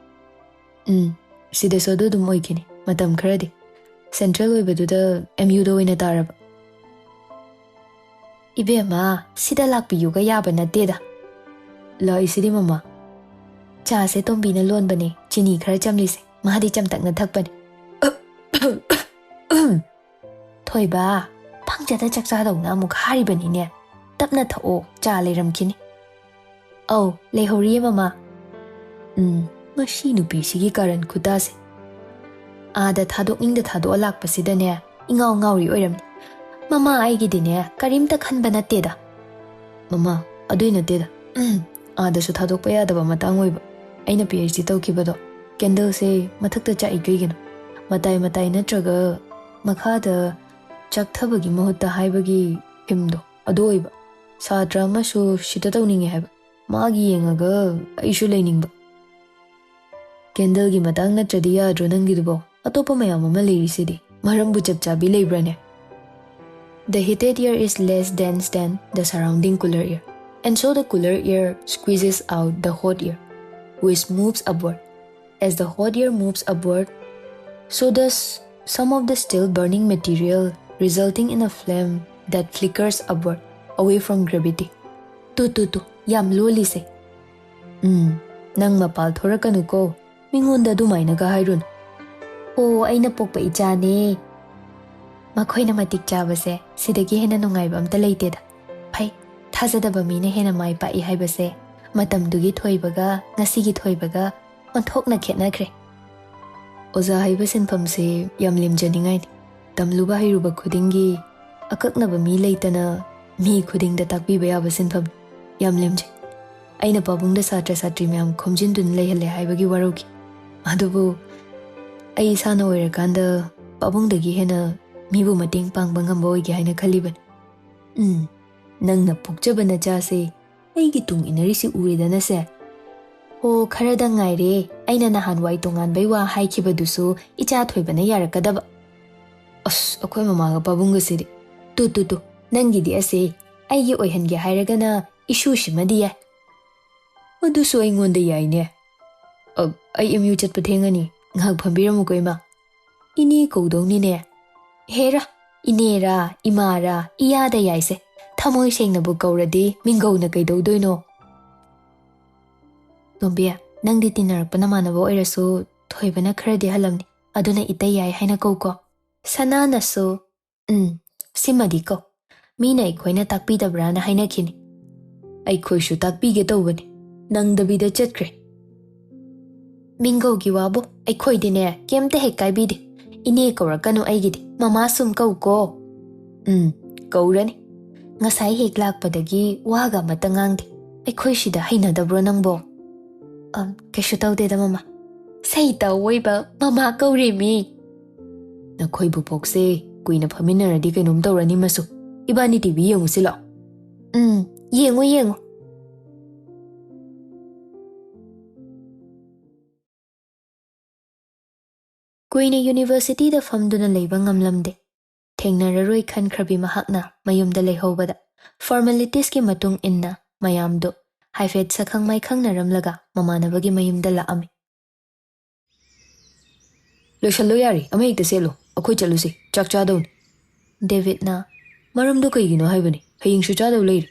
"ꯎꯝ, ꯁꯤꯗꯁꯨ ꯑꯗꯨ ꯑꯗꯨꯝ ꯑꯣꯏꯈꯤꯅꯤ, ꯃꯇꯝ ꯈꯔꯗꯤ꯫ Central ꯑꯣꯏꯕꯗꯨꯗ MUꯗ ꯑꯣꯏꯅ ꯇꯥꯔꯕ"꯫ "ꯏꯕꯦꯝꯃ, ꯁꯤꯗ ꯂꯥꯛꯄꯤꯌꯨꯒ ꯌꯥꯕ ꯅꯠꯇꯦꯗ"꯫ "ꯂꯥꯛꯏꯁꯤꯗꯤ ꯃꯃꯥ"꯫ "ꯆꯥꯁꯦ ꯇꯣꯝꯕꯤꯅ ꯂꯣꯟꯕꯅꯦ, ꯆꯤꯅꯤ ꯈꯔ ꯆꯝꯂꯤꯁꯦ, ꯃꯥꯗꯤ ꯆꯝꯇꯛꯅ ꯊꯛꯄꯅꯦ"꯫ "ꯊꯣꯏꯕ, ꯐꯪꯖꯗ ꯆꯥꯛ ꯆꯥꯗꯧꯅ ꯑꯃꯨꯛ ꯍꯥꯏꯔꯤꯕꯅꯤꯅꯦ꯫ ꯇꯞꯅ ꯊꯛꯑꯣ, ꯆꯥ ꯂꯩꯔꯝꯈꯤꯅꯤ"꯫ "ꯑꯧ, ꯂꯩꯍꯧꯔꯤꯌꯦ ꯃꯃꯥ"꯫ "ꯎꯝ, ꯃꯁꯤ ꯅꯨꯄꯤꯁꯤꯒꯤ ꯀꯥꯔꯟ ꯈꯨꯇꯥꯁꯦ꯫ ꯑꯥꯗ ꯊꯥꯗꯣꯛꯅꯤꯡꯗ ꯊꯥꯗꯣꯛꯑ ꯂꯥꯛꯄꯁꯤꯗꯅꯦ, ꯏꯉꯥꯎ ꯉꯥꯎꯔꯤ ꯑꯣꯏꯔꯝꯅꯤ꯫ ꯃꯃꯥ ꯑꯩꯒꯤꯗꯤꯅꯦ, ꯀꯔꯤꯝꯇ ꯈꯟꯕ ꯅꯠꯇꯦꯗ"꯫ "ꯃꯃꯥ, ꯑꯗꯨꯏ ꯅꯠꯇꯦꯗ꯫ ꯎꯝ, ꯑꯥꯗꯁꯨ ꯊꯥꯗꯣꯛꯄ ꯌꯥꯗꯕ ꯃꯇꯥꯡ ꯑꯣꯏꯕ꯫ ꯑꯩꯅ PhD ꯇꯧꯈꯤꯕꯗꯣ꯫ Candleꯁꯦ ꯃꯊꯛꯇ ꯆꯥꯛꯏ ꯀꯩꯒꯤꯅꯣ? ꯃꯇꯥꯏ ꯃꯇꯥꯏ ꯅꯠꯇ꯭ꯔꯒ ꯃꯈꯥꯗ ꯆꯥꯛꯊꯕꯒꯤ ꯃꯍꯨꯠꯇ ꯍꯥꯏꯕꯒꯤ themeꯗꯣ ꯑꯗꯨ ꯑꯣꯏꯕ꯫ ꯁꯥꯇ꯭ꯔ ꯑꯃꯁꯨ ꯁꯤꯗ ꯇꯧꯅꯤꯡꯉꯦ ꯍꯥꯏꯕ꯫ ꯃꯥꯒꯤ ꯌꯦꯡꯉꯒ ꯑꯩꯁꯨ ꯂꯩꯅꯤꯡꯕ"꯫ "Candleꯒꯤ ꯃꯇꯥꯡ ꯅꯠꯇ꯭ꯔꯗꯤ ꯌꯥꯗ꯭ꯔꯣ ꯅꯪꯒꯤꯗꯨꯕꯣ? ꯑꯇꯣꯞꯄ ꯃꯌꯥꯝ ꯑꯃ ꯂꯩꯔꯤꯁꯤꯗꯤ꯫ ꯃꯔꯝꯕꯨ ꯆꯞ ꯆꯥꯕꯤ ꯂꯩꯕ꯭ꯔꯥꯅꯦ?" "The heated air is less dense than the surrounding cooler air, and so the cooler air squeezes out the hot air, which moves upward. As the hot air moves upward, So does some of the still burning material, resulting in a flame that flickers upward, away from gravity. Two two two, ꯌꯥꯝ ꯂꯣꯜꯂꯤꯁꯦ꯫ ꯎꯝ, ꯅꯪ ꯃꯄꯥꯜ ꯊꯣꯔꯛꯀꯅꯨꯀꯣ, ꯃꯤꯉꯣꯟꯗ ꯑꯗꯨꯃꯥꯏꯅꯒ ꯍꯥꯏꯔꯨꯅꯨ꯫ ꯑꯣ, ꯑꯩꯅ ꯄꯣꯛꯄ ꯏꯆꯥꯅꯦ꯫ ꯃꯈꯣꯏꯅ ꯃꯇꯤꯛ ꯆꯥꯕꯁꯦ ꯁꯤꯗꯒꯤ ꯍꯦꯟꯅ ꯅꯨꯡꯉꯥꯏꯕ ꯑꯝꯇ ꯂꯩꯇꯦꯗ꯫ ꯐꯩ, ꯊꯥꯖꯗꯕ ꯃꯤꯅ ꯍꯦꯟꯅ ꯃꯥꯏ ꯄꯥꯛꯏ ꯍꯥꯏꯕꯁꯦ ꯃꯇꯝꯗꯨꯒꯤ ꯊꯣꯏꯕꯒ ꯉꯁꯤꯒꯤ ꯊꯣꯏꯕꯒ ꯑꯣꯟꯊꯣꯛꯅ ꯈꯦꯠꯅꯈ꯭ꯔꯦ꯫ ꯑꯣꯖꯥ ꯍꯥꯏꯕ ꯁꯤꯟꯐꯝꯁꯤ ꯌꯥꯝ ꯂꯦꯝꯖꯅꯤꯡꯉꯥꯏꯅꯤ꯫ ꯇꯝꯂꯨꯕ ꯍꯩꯔꯨꯕ ꯈꯨꯗꯤꯡꯒꯤ ꯑꯀꯛꯅꯕ ꯃꯤ ꯂꯩꯇꯅ ꯃꯤ ꯈꯨꯗꯤꯡꯗ ꯇꯥꯛꯄꯤꯕ ꯌꯥꯕ ꯁꯤꯟꯐꯝ꯫ ꯌꯥꯝ ꯂꯦꯝꯖꯩ꯫ ꯑꯩꯅ ꯄꯥꯕꯨꯡꯗ ꯁꯥꯇ꯭ꯔ ꯁꯥꯇ꯭ꯔꯤ ꯃꯌꯥꯝ ꯈꯣꯝꯖꯤꯟꯗꯨꯅ ꯂꯩꯍꯜꯂꯦ ꯍꯥꯏꯕꯒꯤ ꯋꯥꯔꯧꯈꯤ꯫ ꯑꯗꯨꯕꯨ ꯑꯩ ꯏꯁꯥꯅ ꯑꯣꯏꯔꯀꯥꯟꯗ ꯄꯥꯕꯨꯡꯗꯒꯤ ꯍꯦꯟꯅ ꯃꯤꯕꯨ ꯃꯇꯦꯡ ꯄꯥꯡꯕ ꯉꯝꯕ ꯑꯣꯏꯒꯦ ꯍꯥꯏꯅ ꯈꯜꯂꯤꯕꯅꯤ꯫ ꯎꯝ, ꯅꯪꯅ ꯄꯣꯛꯆꯕ ꯅꯆꯥꯁꯦ ꯑꯩꯒꯤ ꯇꯨꯡ ꯏꯟꯅꯔꯤꯁꯤ ꯎꯔꯦꯗꯅꯁꯦ꯫ ꯍꯣ, ꯈꯔꯗꯪ ꯉꯥꯏꯔꯦ꯫ ꯑꯩꯅ ꯅꯍꯥꯟꯋꯥꯏ ꯇꯣꯉꯥꯟꯕꯩ ꯋꯥ ꯍꯥꯏꯈꯤꯕꯗꯨꯁꯨ ꯏꯆꯥ ꯊꯣꯏꯕꯅ ꯌꯥꯔꯛꯀꯗꯕ꯫ ꯑꯁ, ꯑꯩꯈꯣꯏ ꯃꯃꯥꯒ ꯄꯥꯕꯨꯡꯒꯁꯤꯗꯤ꯫ ꯇꯨ, ꯇꯨ, ꯇꯨ, ꯅꯪꯒꯤꯗꯤ ꯑꯁꯦ ꯑꯩꯒꯤ ꯑꯣꯏꯍꯟꯒꯦ ꯍꯥꯏꯔꯒꯅ ꯏꯁꯨꯁꯤꯃꯗꯤ ꯌꯥꯏ꯫ ꯑꯗꯨꯁꯨ ꯑꯩꯉꯣꯟꯗ ꯌꯥꯏꯅꯦ꯫ ꯑ, ꯑꯩ ꯑꯦꯝ ꯌꯨ ꯆꯠꯄ ꯊꯦꯡꯉꯅꯤ꯫ ꯉꯥꯏꯍꯥꯛ ꯐꯝꯕꯤꯔꯝꯃꯨꯀꯣ, ꯏꯃꯥ꯫ ꯏꯅꯦ ꯀꯧꯗꯧꯅꯤꯅꯦ꯫ ꯍꯦꯔꯥ, ꯏꯅꯦꯔꯥ, ꯏꯃꯥꯔꯥ, ꯏꯌꯥꯗ ꯌꯥꯏꯁꯦ꯫ ꯊꯃꯣꯏ ꯁꯦꯡꯅꯕꯨ ꯀꯧꯔꯗꯤ ꯃꯤꯡꯒꯧꯅ ꯀꯩꯗꯧꯗꯣꯏꯅꯣ? ꯇꯣꯝꯕꯤ, ꯅꯪꯗꯤ ꯇꯤꯟꯅꯔꯛꯄ ꯅꯃꯥꯟꯅꯕ ꯑꯣꯏꯔꯁꯨ ꯊꯣꯏꯕꯅ ꯈꯔꯗꯤ ꯍꯜꯂꯝꯅꯤ꯫ ꯑꯗꯨꯅ ꯏꯇꯩ ꯌꯥꯏ ꯍꯥꯏꯅ ꯀꯧꯀꯣ꯫ ꯁꯅꯥꯅꯁꯨ, "ꯎꯝ, ꯁꯤꯃꯗꯤ ꯀꯧ꯫ ꯃꯤꯅ ꯑꯩꯈꯣꯏꯅ ꯇꯥꯛꯄꯤꯗꯕ꯭ꯔꯥꯅ ꯍꯥꯏꯅꯈꯤꯅꯤ꯫ ꯑꯩꯈꯣꯏꯁꯨ ꯇꯥꯛꯄꯤꯒꯦ ꯇꯧꯕꯅꯤ, ꯅꯪꯗꯕꯤꯗ ꯆꯠꯈ꯭ꯔꯦ꯫" ꯃꯤꯡꯒꯧꯒꯤ ꯋꯥꯕꯨ ꯑꯩꯈꯣꯏꯗꯤꯅꯦ ꯀꯩꯝꯇ ꯍꯦꯛ ꯀꯥꯏꯕꯤꯗꯦ꯫ ꯏꯅꯦ ꯀꯧꯔꯛꯀꯅꯨ ꯑꯩꯒꯤꯗꯤ, ꯃꯃꯥ ꯁꯨꯝ ꯀꯧꯀꯣ꯫ ꯎꯝ, ꯀꯧꯔꯅꯤ꯫ ꯉꯁꯥꯏ ꯍꯦꯛ ꯂꯥꯛꯄꯗꯒꯤ ꯋꯥꯒ ꯑꯃꯠꯇ ꯉꯥꯡꯗꯦ꯫ ꯑꯩꯈꯣꯏ ꯁꯤꯗ ꯍꯩꯅꯗꯕ꯭ꯔꯣ ꯅꯪꯕꯣ? ꯑꯝ, ꯀꯩꯁꯨ ꯇꯧꯗꯦꯗ, ꯃꯃꯥ꯫ ꯁꯩꯇ ꯑꯣꯏꯕ ꯃꯃꯥ ꯀꯧꯔꯦꯃꯤ꯫ ꯅꯈꯣꯏ ꯕꯨꯕꯣꯛꯁꯦ ꯀꯨꯏꯅ ꯐꯝꯃꯤꯟꯅꯔꯗꯤ ꯀꯩꯅꯣꯝ ꯇꯧꯔꯅꯤ ꯃꯁꯨ꯫ ꯏꯕꯥꯅꯤ ꯇꯤ ꯚꯤ ꯌꯦꯡꯉꯨꯁꯤ ꯂꯥꯛꯑꯣ꯫ ꯎꯝ, ꯌꯦꯡꯉꯨ, ꯌꯦꯡꯉꯨ꯫ ꯀꯨꯏꯅ ꯌꯨꯅꯤꯚꯔꯁꯤꯇꯤꯗ ꯐꯝꯗꯨꯅ ꯂꯩꯕ ꯉꯝꯂꯝꯗꯦ꯫ ꯊꯦꯡꯅꯔꯔꯣꯏ ꯈꯟꯈ꯭ꯔꯕꯤ ꯃꯍꯥꯛꯅ ꯃꯌꯨꯝꯗ ꯂꯩꯍꯧꯕꯗ, ꯐꯣꯔꯃꯦꯂꯤꯇꯤꯁꯀꯤ ꯃꯇꯨꯡ ꯏꯟꯅ ꯃꯌꯥꯝꯗꯨ ꯍꯥꯏꯐꯦꯠ ꯁꯛꯈꯪ ꯃꯥꯏꯈꯪꯅꯔꯝꯂꯒ ꯃꯃꯥꯟꯅꯕꯒꯤ ꯃꯌꯨꯝꯗ ꯂꯥꯛꯑꯝꯃꯤ꯫ "ꯂꯣꯏꯁꯜꯂꯣ ꯌꯥꯔꯦ, ꯑꯃ ꯍꯦꯛꯇ ꯁꯦꯠꯂꯣ, ꯑꯩꯈꯣꯏ ꯆꯠꯂꯨꯁꯦ, ꯆꯥꯛ ꯆꯥꯗꯧꯅꯤ꯫" ꯗꯦꯕꯤꯠꯅ, "ꯃꯔꯝꯗꯣ ꯀꯩꯒꯤꯅꯣ ꯍꯥꯏꯕꯅꯤ? ꯍꯌꯦꯡꯁꯨ ꯆꯥꯗꯧ ꯂꯩꯔꯤ꯫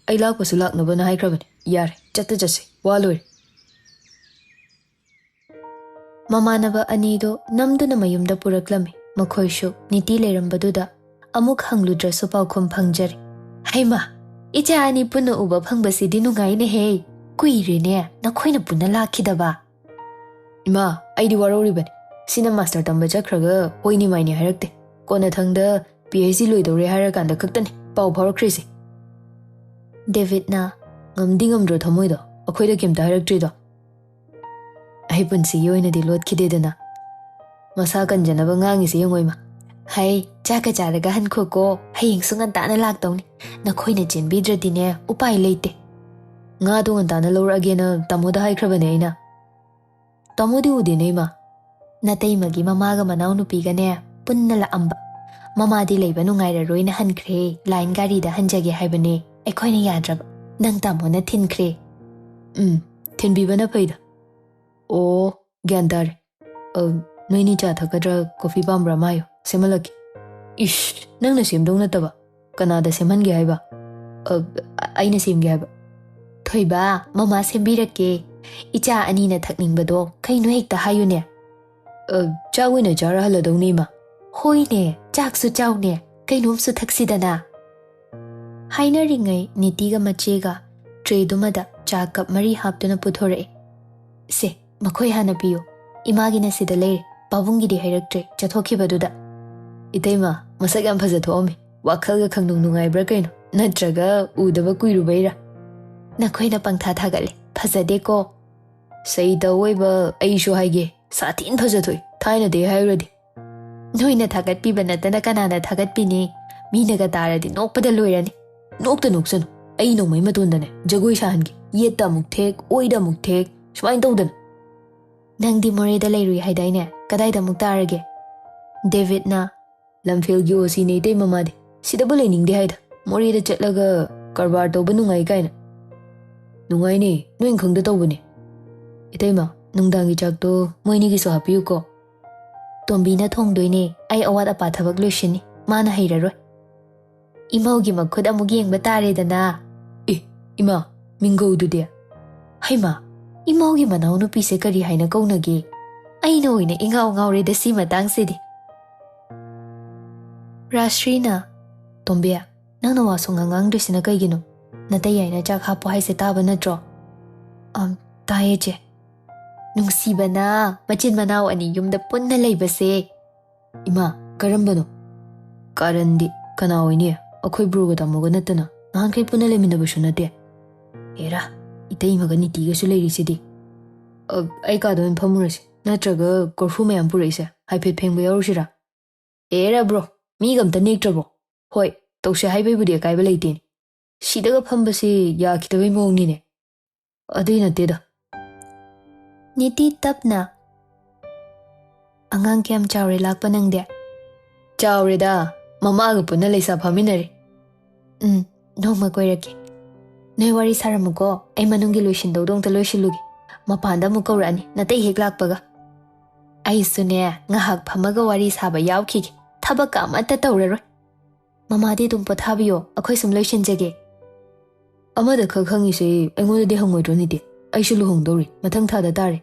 ꯑꯩ ꯂꯥꯛꯄꯁꯨ ꯂꯥꯛꯅꯕꯅ ꯍꯥꯏꯈ꯭ꯔꯕꯅꯤ꯫ ꯌꯥꯔꯦ, ꯆꯠꯇ ꯆꯠꯁꯦ, ꯋꯥ ꯂꯣꯏꯔꯦ꯫" ꯃꯃꯥꯟꯅꯕ ꯑꯅꯤꯗꯣ ꯅꯝꯗꯨꯅ ꯃꯌꯨꯝꯗ ꯄꯨꯔꯛꯂꯝꯃꯤ꯫ ꯃꯈꯣꯏꯁꯨ ꯅꯤꯇꯤ ꯂꯩꯔꯝꯕꯗꯨꯗ ꯑꯃꯨꯛ ꯍꯪꯂꯨꯗ꯭ꯔꯁꯨ ꯄꯥꯎꯈꯨꯝ ꯐꯪꯖꯔꯦ꯫ "ꯍꯩꯃꯥ, ꯏꯆꯥ ꯑꯅꯤ ꯄꯨꯟꯅ ꯎꯕ ꯐꯪꯕꯁꯤꯗꯤ ꯅꯨꯡꯉꯥꯏꯅꯦꯍꯦ꯫ ꯀꯨꯏꯔꯦꯅꯦ ꯅꯈꯣꯏꯅ ꯄꯨꯟꯅ ꯂꯥꯛꯈꯤꯗꯕ꯫" "ꯏꯃꯥ, ꯑꯩꯗꯤ ꯋꯥꯔꯧꯔꯤꯕꯅꯤ꯫ ꯁꯤꯅ ꯃꯥꯁꯇꯔ ꯇꯝꯕ ꯆꯠꯈ꯭ꯔꯒ ꯍꯣꯏꯅꯤ ꯃꯥꯏꯅꯤ ꯍꯥꯏꯔꯛꯇꯦ꯫ ꯀꯣꯟꯅꯊꯪꯗ ꯄꯤ ꯑꯩꯆ ꯗꯤ ꯂꯣꯏꯗꯧꯔꯦ ꯍꯥꯏꯔꯀꯥꯟꯗ ꯈꯛꯇꯅꯤ ꯄꯥꯎ ꯐꯥꯎꯔꯛꯈ꯭ꯔꯤꯁꯦ꯫" ꯗꯦꯕꯤꯠꯅ, "ꯉꯝꯗꯤ ꯉꯝꯗ꯭ꯔꯣ ꯊꯃꯣꯏꯗꯣ, ꯑꯩꯈꯣꯏꯗ ꯀꯩꯝꯇ ꯍꯥꯏꯔꯛꯇ꯭ꯔꯤꯗꯣ?" "ꯑꯩ ꯄꯨꯟꯁꯤꯒꯤ ꯑꯣꯏꯅꯗꯤ ꯂꯣꯠꯈꯤꯗꯦꯗꯅ꯫" "ꯃꯁꯥ ꯀꯟꯖꯅꯕ ꯉꯥꯡꯉꯤꯁꯦ ꯌꯦꯡꯉꯣ ꯏꯃꯥ꯫" "ꯍꯩ, ꯆꯥꯛꯀ ꯆꯥꯔꯒ ꯍꯟꯈꯣꯀꯣ꯫ ꯍꯌꯦꯡꯁꯨ ꯉꯟꯇꯥꯅ ꯂꯥꯛꯇꯧꯅꯤ꯫ ꯅꯈꯣꯏꯅ ꯆꯦꯟꯕꯤꯗ꯭ꯔꯗꯤꯅꯦ ꯎꯄꯥꯏ ꯂꯩꯇꯦ꯫" "ꯉꯥꯗꯣ ꯉꯟꯇꯥꯅ ꯂꯧꯔꯛꯑꯒꯦꯅ ꯇꯥꯃꯣꯗ ꯍꯥꯏꯈ꯭ꯔꯕꯅꯦ ꯑꯩꯅ꯫" "ꯇꯥꯃꯣꯗꯤ ꯎꯗꯦꯅꯦ ꯏꯃꯥ꯫" "ꯅꯇꯩꯃꯒꯤ ꯃꯃꯥꯒ ꯃꯅꯥꯎꯅꯨꯄꯤꯒꯅꯦ ꯄꯨꯟꯅ ꯂꯥꯛꯑꯝꯕ꯫ ꯃꯃꯥꯗꯤ ꯂꯩꯕ ꯅꯨꯡꯉꯥꯏꯔꯔꯣꯏꯅ ꯍꯟꯈ꯭ꯔꯦ꯫ ꯂꯥꯏꯟ ꯒꯥꯔꯤꯗ ꯍꯟꯖꯒꯦ ꯍꯥꯏꯕꯅꯦ꯫ ꯑꯩꯈꯣꯏꯅ ꯌꯥꯗ꯭ꯔꯕ꯫ ꯅꯪ ꯇꯥꯃꯣꯅ ꯊꯤꯟꯈ꯭ꯔꯦ꯫" "ꯎꯝ, ꯊꯤꯟꯕꯤꯕꯅ ꯐꯩꯗ꯫" "ꯑꯣ, ꯒ꯭ꯌꯥꯟ ꯇꯥꯔꯦ꯫ ꯑ, ꯅꯣꯏꯅꯤ ꯆꯥ ꯊꯛꯀꯗ꯭ꯔꯥ, ꯀꯣꯐꯤ ꯄꯥꯝꯕ꯭ꯔꯥ ꯑꯃ ꯍꯥꯏꯌꯣ, ꯁꯦꯝꯍꯜꯂꯛꯀꯦ꯫" "ꯏꯁ, ꯅꯪꯅ ꯁꯦꯝꯗꯧ ꯅꯠꯇꯕ ꯀꯅꯥꯗ ꯁꯦꯝꯍꯟꯒꯦ ꯍꯥꯏꯕ?" "ꯑ, ꯑꯩꯅ ꯁꯦꯝꯒꯦ ꯍꯥꯏꯕ꯫" "ꯊꯣꯏꯕ, ꯃꯃꯥ ꯁꯦꯝꯕꯤꯔꯛꯀꯦ꯫ ꯏꯆꯥ ꯑꯅꯤꯅ ꯊꯛꯅꯤꯡꯕꯗꯣ ꯀꯩꯅꯣ ꯍꯦꯛꯇ ꯍꯥꯏꯌꯨꯅꯦ꯫" "ꯑ, ꯆꯥꯛ ꯑꯣꯏꯅ ꯆꯥꯔ ꯍꯜꯂꯗꯧꯅꯦ ꯏꯃꯥ꯫" "ꯍꯣꯏꯅꯦ, ꯆꯥꯛꯁꯨ ꯆꯥꯎꯅꯦ, ꯀꯩꯅꯣꯝꯁꯨ ꯊꯛꯁꯤꯗꯅ꯫" ꯍꯥꯏꯅꯔꯤꯉꯩ ꯅꯤꯇꯤꯒ ꯃꯆꯦꯒ ꯇ꯭ꯔꯦꯗꯨꯃꯗ ꯆꯥ ꯀꯞ ꯃꯔꯤ ꯍꯥꯞꯇꯨꯅ ꯄꯨꯊꯣꯔꯛꯑꯦ꯫ "ꯁꯦ, ꯃꯈꯣꯏ ꯍꯥꯟꯅ ꯄꯤꯌꯨ꯫ ꯏꯃꯥꯒꯤꯅ ꯁꯤꯗ ꯂꯩꯔꯦ, ꯄꯥꯕꯨꯡꯒꯤꯗꯤ ꯍꯥꯏꯔꯛꯇ꯭ꯔꯦ, ꯆꯠꯊꯣꯛꯈꯤꯕꯗꯨꯗ꯫" "ꯏꯇꯩꯃ, ꯃꯁꯛ ꯌꯥꯝ ꯐꯖ ꯊꯣꯛꯑꯝꯃꯤ꯫ ꯋꯥꯈꯜꯒ ꯈꯪꯅꯨꯡ ꯅꯨꯡꯉꯥꯏꯕ꯭ꯔꯥ ꯀꯩꯅꯣ? ꯅꯠꯇ꯭ꯔꯒ ꯎꯗꯕ ꯀꯨꯏꯔꯨꯕꯩꯔꯥ?" "ꯅꯈꯣꯏꯅ ꯄꯪꯊꯥ ꯊꯥꯒꯠꯂꯦ, ꯐꯖꯗꯦꯀꯣ?" "ꯁꯩꯇ ꯑꯣꯏꯕ ꯑꯩꯁꯨ ꯍꯥꯏꯒꯦ, ꯁꯥꯊꯤꯅ ꯐꯖ ꯊꯣꯛꯏ, ꯊꯥꯏꯅꯗꯩ ꯍꯥꯏꯔꯨꯔꯗꯤ꯫" "ꯅꯣꯏꯅ ꯊꯥꯒꯠꯄꯤꯕ ꯅꯠꯇꯅ ꯀꯅꯥꯅ ꯊꯥꯒꯠꯄꯤꯅꯤ? ꯃꯤꯅꯒ ꯇꯥꯔꯗꯤ ꯅꯣꯛꯄꯗ ꯂꯣꯏꯔꯅꯤ꯫" "ꯅꯣꯛꯇ ꯅꯣꯛꯁꯅꯨ, ꯑꯩ ꯅꯣꯡꯃꯩ ꯃꯇꯣꯟꯗꯅꯦ ꯖꯒꯣꯏ ꯁꯥꯍꯟꯒꯦ꯫ ꯌꯦꯠꯇ ꯑꯃꯨꯛ ꯊꯦꯛ, ꯑꯣꯏꯗ ꯑꯃꯨꯛ ꯊꯦꯛ, ꯁꯨꯃꯥꯏꯅ ꯇꯧꯗꯅ꯫" "ꯅꯪꯗꯤ ꯃꯣꯔꯦꯗ ꯂꯩꯔꯨꯏ ꯍꯥꯏꯗꯥꯏꯅꯦ? ꯀꯗꯥꯏꯗ ꯑꯃꯨꯛ ꯇꯥꯔꯒꯦ?" ꯗꯦꯕꯤꯠꯅ, "ꯂꯝꯐꯦꯜꯒꯤ ꯑꯣ ꯁꯤꯅꯦ ꯏꯇꯩ ꯃꯃꯥꯗꯤ꯫ ꯁꯤꯗꯕꯨ ꯂꯩꯅꯤꯡꯗꯦ ꯍꯥꯏꯗ꯫ ꯃꯣꯔꯦꯗ ꯆꯠꯂꯒ ꯀꯔꯕꯥꯔ ꯇꯧꯕ ꯅꯨꯡꯉꯥꯏ ꯀꯥꯏꯅ꯫" "ꯅꯨꯡꯉꯥꯏꯅꯦ, ꯅꯣꯏ ꯈꯪꯗ ꯇꯧꯕꯅꯦ꯫" "ꯏꯇꯩꯃ, ꯅꯨꯡꯗꯥꯡꯒꯤ ꯆꯥꯛꯇꯣ ꯃꯣꯏꯅꯤꯒꯤꯁꯨ ꯍꯥꯞꯄꯤꯌꯨꯀꯣ꯫" ꯇꯣꯝꯕꯤꯅ ꯊꯣꯡꯗꯣꯏꯅꯦ꯫ ꯑꯩ ꯑꯋꯥꯠ ꯑꯄꯥ ꯊꯕꯛ ꯂꯣꯏꯁꯤꯟꯅꯤ꯫ ꯃꯥꯅ ꯍꯩꯔꯔꯣꯏ꯫ ꯏꯃꯧꯒꯤ ꯃꯈꯨꯠ ꯑꯃꯨꯛ ꯌꯦꯡꯕ ꯇꯥꯔꯦꯗꯅ꯫ ꯑꯦ, ꯏꯃꯥ, ꯃꯤꯡꯒꯧꯗꯨꯗꯤ? ꯍꯩꯃꯥ, ꯏꯃꯧꯒꯤ ꯃꯅꯥꯎꯅꯨꯄꯤꯁꯦ ꯀꯔꯤ ꯍꯥꯏꯅ ꯀꯧꯅꯒꯦ? ꯑꯩꯅ ꯑꯣꯏꯅ ꯏꯉꯥꯎ ꯉꯥꯎꯔꯦꯗ ꯁꯤ ꯃꯇꯥꯡꯁꯤꯗꯤ꯫ ꯔꯥꯁ꯭ꯔꯤꯅ, "ꯇꯣꯝꯕꯤ, ꯅꯪꯅ ꯋꯥ ꯁꯨꯡꯉꯥꯡ ꯉꯥꯡꯗ꯭ꯔꯤꯁꯤꯅ ꯀꯩꯒꯤꯅꯣ? ꯅꯇꯩ ꯌꯥꯏꯅ ꯆꯥꯛ ꯍꯥꯞꯄꯣ ꯍꯥꯏꯁꯦ ꯇꯥꯕ ꯅꯠꯇ꯭ꯔꯣ?" "ꯑꯝ, ꯇꯥꯏꯌꯦ ꯆꯦ꯫ ꯅꯨꯡꯁꯤꯕꯅ ꯃꯆꯤꯟ ꯃꯅꯥꯎ ꯑꯅꯤ ꯌꯨꯝꯗ ꯄꯨꯟꯅ ꯂꯩꯕꯁꯦ꯫" "ꯏꯃꯥ, ꯀꯔꯝꯕꯅꯣ?" "ꯀꯥꯔꯟꯗꯤ ꯀꯅꯥ ꯑꯣꯏꯅꯤ? ꯑꯩꯈꯣꯏ ꯕ꯭ꯔꯣꯒ ꯇꯥꯃꯣꯒ ꯅꯠꯇꯅ꯫ ꯅꯍꯥꯟꯈꯩ ꯄꯨꯟꯅ ꯂꯩꯃꯤꯟꯅꯕꯁꯨ ꯅꯠꯇꯦ꯫" "ꯑꯦꯔꯥ, ꯏꯇꯩꯃꯒ ꯅꯤꯇꯤꯒꯁꯨ ꯂꯩꯔꯤꯁꯤꯗꯤ꯫" "ꯑ, ꯑꯩ ꯀꯥꯗ ꯑꯣꯏꯅ ꯐꯝꯃꯨꯔꯁꯤ꯫ ꯅꯠꯇ꯭ꯔꯒ ꯀꯣꯔꯐꯨ ꯃꯌꯥꯝ ꯄꯨꯔꯛꯏꯁꯦ ꯍꯥꯏꯐꯦꯠ ꯐꯦꯡꯕ ꯌꯥꯎꯔꯨꯁꯤꯔꯥ?" "ꯑꯦꯔꯥ ꯕ꯭ꯔꯣ, ꯃꯤꯒ ꯑꯝꯇ ꯅꯦꯛꯇ꯭ꯔꯕꯣ?" "ꯍꯣꯏ, ꯇꯧꯁꯦ ꯍꯥꯏꯕꯩꯕꯨꯗꯤ ꯑꯀꯥꯏꯕ ꯂꯩꯇꯦꯅꯦ꯫ ꯁꯤꯗꯒ ꯐꯝꯕꯁꯤ ꯌꯥꯈꯤꯗꯕꯩ ꯃꯑꯣꯡꯅꯤꯅꯦ꯫" "ꯑꯗꯨꯏ ꯅꯠꯇꯦꯗ꯫" ꯅꯤꯇꯤ ꯇꯞꯅ, "ꯑꯉꯥꯡ ꯀꯌꯥꯝ ꯆꯥꯎꯔꯦ ꯂꯥꯛꯄ ꯅꯪꯗꯤ?" "ꯆꯥꯎꯔꯦꯗ, ꯃꯃꯥꯒ ꯄꯨꯟꯅ ꯂꯩꯁꯥ ꯐꯥꯃꯤꯟꯅꯔꯦ꯫" "ꯎꯝ, ꯅꯣꯡꯃ ꯀꯣꯏꯔꯛꯀꯦ꯫ ꯅꯣꯏ ꯋꯥꯔꯤ ꯁꯥꯔꯝꯃꯨꯀꯣ, ꯑꯩ ꯃꯅꯨꯡꯒꯤ ꯂꯣꯏꯁꯤꯟꯗꯧꯗꯣ ꯑꯝꯇ ꯂꯣꯏꯁꯤꯜꯂꯨꯒꯦ꯫ ꯃꯄꯥꯟꯗ ꯑꯃꯨꯛ ꯀꯧꯔꯛꯑꯅꯤ, ꯅꯇꯩ ꯍꯦꯛ ꯂꯥꯛꯄꯒ꯫" ꯑꯩꯁꯨꯅꯦ, ꯉꯥꯏꯍꯥꯛ ꯐꯝꯃꯒ ꯋꯥꯔꯤ ꯁꯥꯕ ꯌꯥꯎꯈꯤꯒꯦ꯫ ꯊꯕꯛꯀ ꯑꯃꯠꯇ ꯇꯧꯔꯔꯣꯏ꯫ "ꯃꯃꯥꯗꯤ ꯑꯗꯨꯝ ꯄꯣꯊꯥꯕꯤꯌꯣ, ꯑꯩꯈꯣꯏ ꯁꯨꯝ ꯂꯣꯏꯁꯤꯟꯖꯒꯦ꯫" "ꯑꯃꯗ ꯈꯛ ꯍꯪꯉꯤꯁꯦ ꯑꯩꯉꯣꯟꯗꯗꯤ ꯍꯪꯉꯣꯏꯗ꯭ꯔꯣ ꯅꯤꯇꯤ? ꯑꯩꯁꯨ ꯂꯨꯍꯣꯡꯗꯧꯔꯤ, ꯃꯊꯪ ꯊꯥꯗ ꯇꯥꯔꯦ꯫"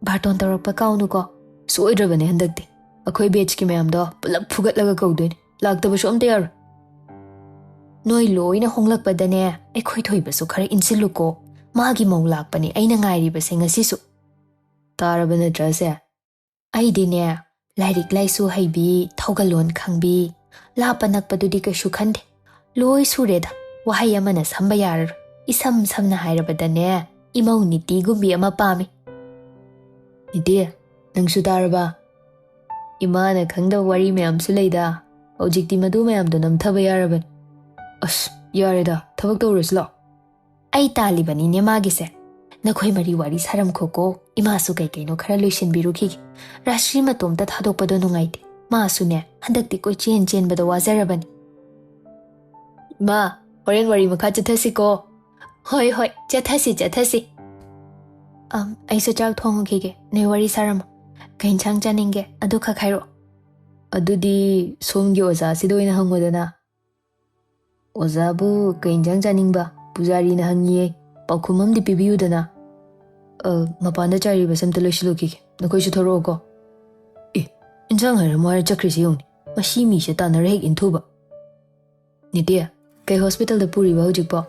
"ꯕꯥꯔꯇꯣꯟ ꯇꯧꯔꯛꯄ ꯀꯥꯎꯅꯨꯀꯣ꯫" "ꯁꯣꯏꯗ꯭ꯔꯕꯅꯦ ꯍꯟꯗꯛꯇꯤ꯫ ꯑꯩꯈꯣꯏ ꯕꯦꯠꯁꯀꯤ ꯃꯌꯥꯝꯗꯣ ꯄꯨꯂꯞ ꯐꯨꯒꯠꯂꯒ ꯀꯧꯗꯣꯏꯅꯦ꯫ ꯂꯥꯛꯇꯕꯁꯨ ꯑꯝꯇ ꯌꯥꯔꯣꯏ꯫" "ꯅꯣꯏ ꯂꯣꯏꯅ ꯍꯣꯡꯂꯛꯄꯗꯅꯦ, ꯑꯩꯈꯣꯏ ꯊꯣꯏꯕꯁꯨ ꯈꯔ ꯏꯟꯁꯤꯜꯂꯨꯀꯣ꯫ ꯃꯥꯒꯤ ꯃꯧ ꯂꯥꯛꯄꯅꯦ ꯑꯩꯅ ꯉꯥꯏꯔꯤꯕꯁꯦ ꯉꯁꯤꯁꯨ꯫" "ꯇꯥꯔꯕ ꯅꯠꯇ꯭ꯔꯁꯦ?" "ꯑꯩꯗꯤꯅꯦ, ꯂꯥꯏꯔꯤꯛ ꯂꯥꯏꯁꯨ ꯍꯩꯕꯤ, ꯊꯧꯒꯜꯂꯣꯟ ꯈꯪꯕꯤ, ꯂꯥꯞꯄ ꯅꯛꯄꯗꯨꯗꯤ ꯀꯩꯁꯨ ꯈꯟꯗꯦ꯫ ꯂꯣꯏ ꯁꯨꯔꯦꯗ, ꯋꯥꯍꯩ ꯑꯃꯅ ꯁꯝꯕ ꯌꯥꯔꯔꯣꯏ꯫ ꯏꯁꯝ ꯁꯝꯅ ꯍꯥꯏꯔꯕꯗꯅꯦ, ꯏꯃꯧ ꯅꯤꯇꯤꯒꯨꯝꯕꯤ ꯑꯃ ꯄꯥꯝꯃꯤ꯫" "ꯅꯤꯇꯤ, ꯅꯪꯁꯨ ꯇꯥꯔꯕ? ꯏꯃꯥꯅ ꯈꯪꯗꯕ ꯋꯥꯔꯤ ꯃꯌꯥꯝꯁꯨ ꯂꯩꯗ꯫ ꯍꯧꯖꯤꯛꯇꯤ ꯃꯗꯨ ꯃꯌꯥꯝꯗꯣ ꯅꯝꯊꯕ ꯌꯥꯔꯕꯅꯤ꯫" "ꯑꯁ, ꯌꯥꯔꯦꯗ, ꯊꯕꯛ ꯇꯧꯔꯁꯤ ꯂꯥꯛꯑꯣ꯫" "ꯑꯩ ꯇꯥꯜꯂꯤꯕꯅꯤꯅꯦ ꯃꯥꯒꯤꯁꯦ꯫ ꯅꯈꯣꯏ ꯃꯔꯤ ꯋꯥꯔꯤ ꯁꯥꯔꯝꯈꯣꯀꯣ, ꯏꯃꯥꯁꯨ ꯀꯩ ꯀꯩꯅꯣ ꯈꯔ ꯂꯣꯏꯁꯤꯟꯕꯤꯔꯨꯈꯤꯒꯦ꯫ ꯔꯥꯁ꯭ꯔꯤ ꯃꯇꯣꯝꯇ ꯊꯥꯗꯣꯛꯄꯗꯣ ꯅꯨꯡꯉꯥꯏꯇꯦ꯫ ꯃꯥꯁꯨꯅꯦ, ꯍꯟꯗꯛꯇꯤ ꯀꯣꯏꯆꯦꯟ ꯆꯦꯟꯕꯗ ꯋꯥꯖꯔꯕꯅꯤ꯫" "ꯏꯃꯥ, ꯍꯣꯔꯦꯟ ꯋꯥꯔꯤ ꯃꯈꯥ ꯆꯠꯊꯁꯤꯀꯣ꯫" "ꯍꯣꯏ, ꯍꯣꯏ, ꯆꯠꯊꯁꯤ, ꯆꯠꯊꯁꯤ꯫" "ꯑꯝ, ꯑꯩꯁꯨ ꯆꯥꯛ ꯊꯣꯡꯉꯨꯈꯤꯒꯦ, ꯅꯣꯏ ꯋꯥꯔꯤ ꯁꯥꯔꯝꯃꯣ꯫ ꯀꯩ ꯏꯟꯁꯥꯡ ꯆꯥꯅꯤꯡꯒꯦ? ꯑꯗꯨ ꯈꯛ ꯍꯥꯏꯔꯛꯑꯣ꯫ ꯑꯗꯨꯗꯤ ꯁꯣꯝꯒꯤ ꯑꯣꯖꯥꯁꯤꯗ ꯑꯣꯏꯅ ꯍꯪꯉꯣꯗꯅ꯫ "ꯑꯣꯖꯥꯕꯨ ꯀꯩ ꯏꯟꯁꯥꯡ ꯆꯥꯅꯤꯡꯕ?" ꯄꯨꯖꯥꯔꯤꯅ ꯍꯪꯉꯤꯌꯦ꯫ "ꯄꯥꯎꯈꯨꯝ ꯑꯃꯗꯤ ꯄꯤꯕꯤꯌꯨꯗꯅ꯫ ꯑ, ꯃꯄꯥꯟꯗ ꯆꯥꯏꯔꯤꯕꯁꯦ ꯑꯝꯇ ꯂꯣꯏꯁꯤꯜꯂꯨꯈꯤꯒꯦ꯫ ꯅꯈꯣꯏꯁꯨ ꯊꯣꯔꯛꯑꯣꯀꯣ꯫ ꯑꯦ, ꯏꯟꯁꯥꯡ ꯍꯥꯏꯔꯝꯃꯣ ꯍꯥꯏꯔ ꯆꯠꯈ꯭ꯔꯤꯁꯤ ꯌꯦꯡꯉꯨꯅꯦ꯫ ꯃꯁꯤ ꯃꯤꯁꯦ ꯇꯥꯟꯅꯔ ꯍꯦꯛ ꯏꯟꯊꯨꯕ꯫ "ꯅꯤꯇꯤ, ꯀꯩ ꯍꯣꯁꯄꯤꯇꯥꯜꯗ ꯄꯨꯔꯤꯕ ꯍꯧꯖꯤꯛꯄꯣ?"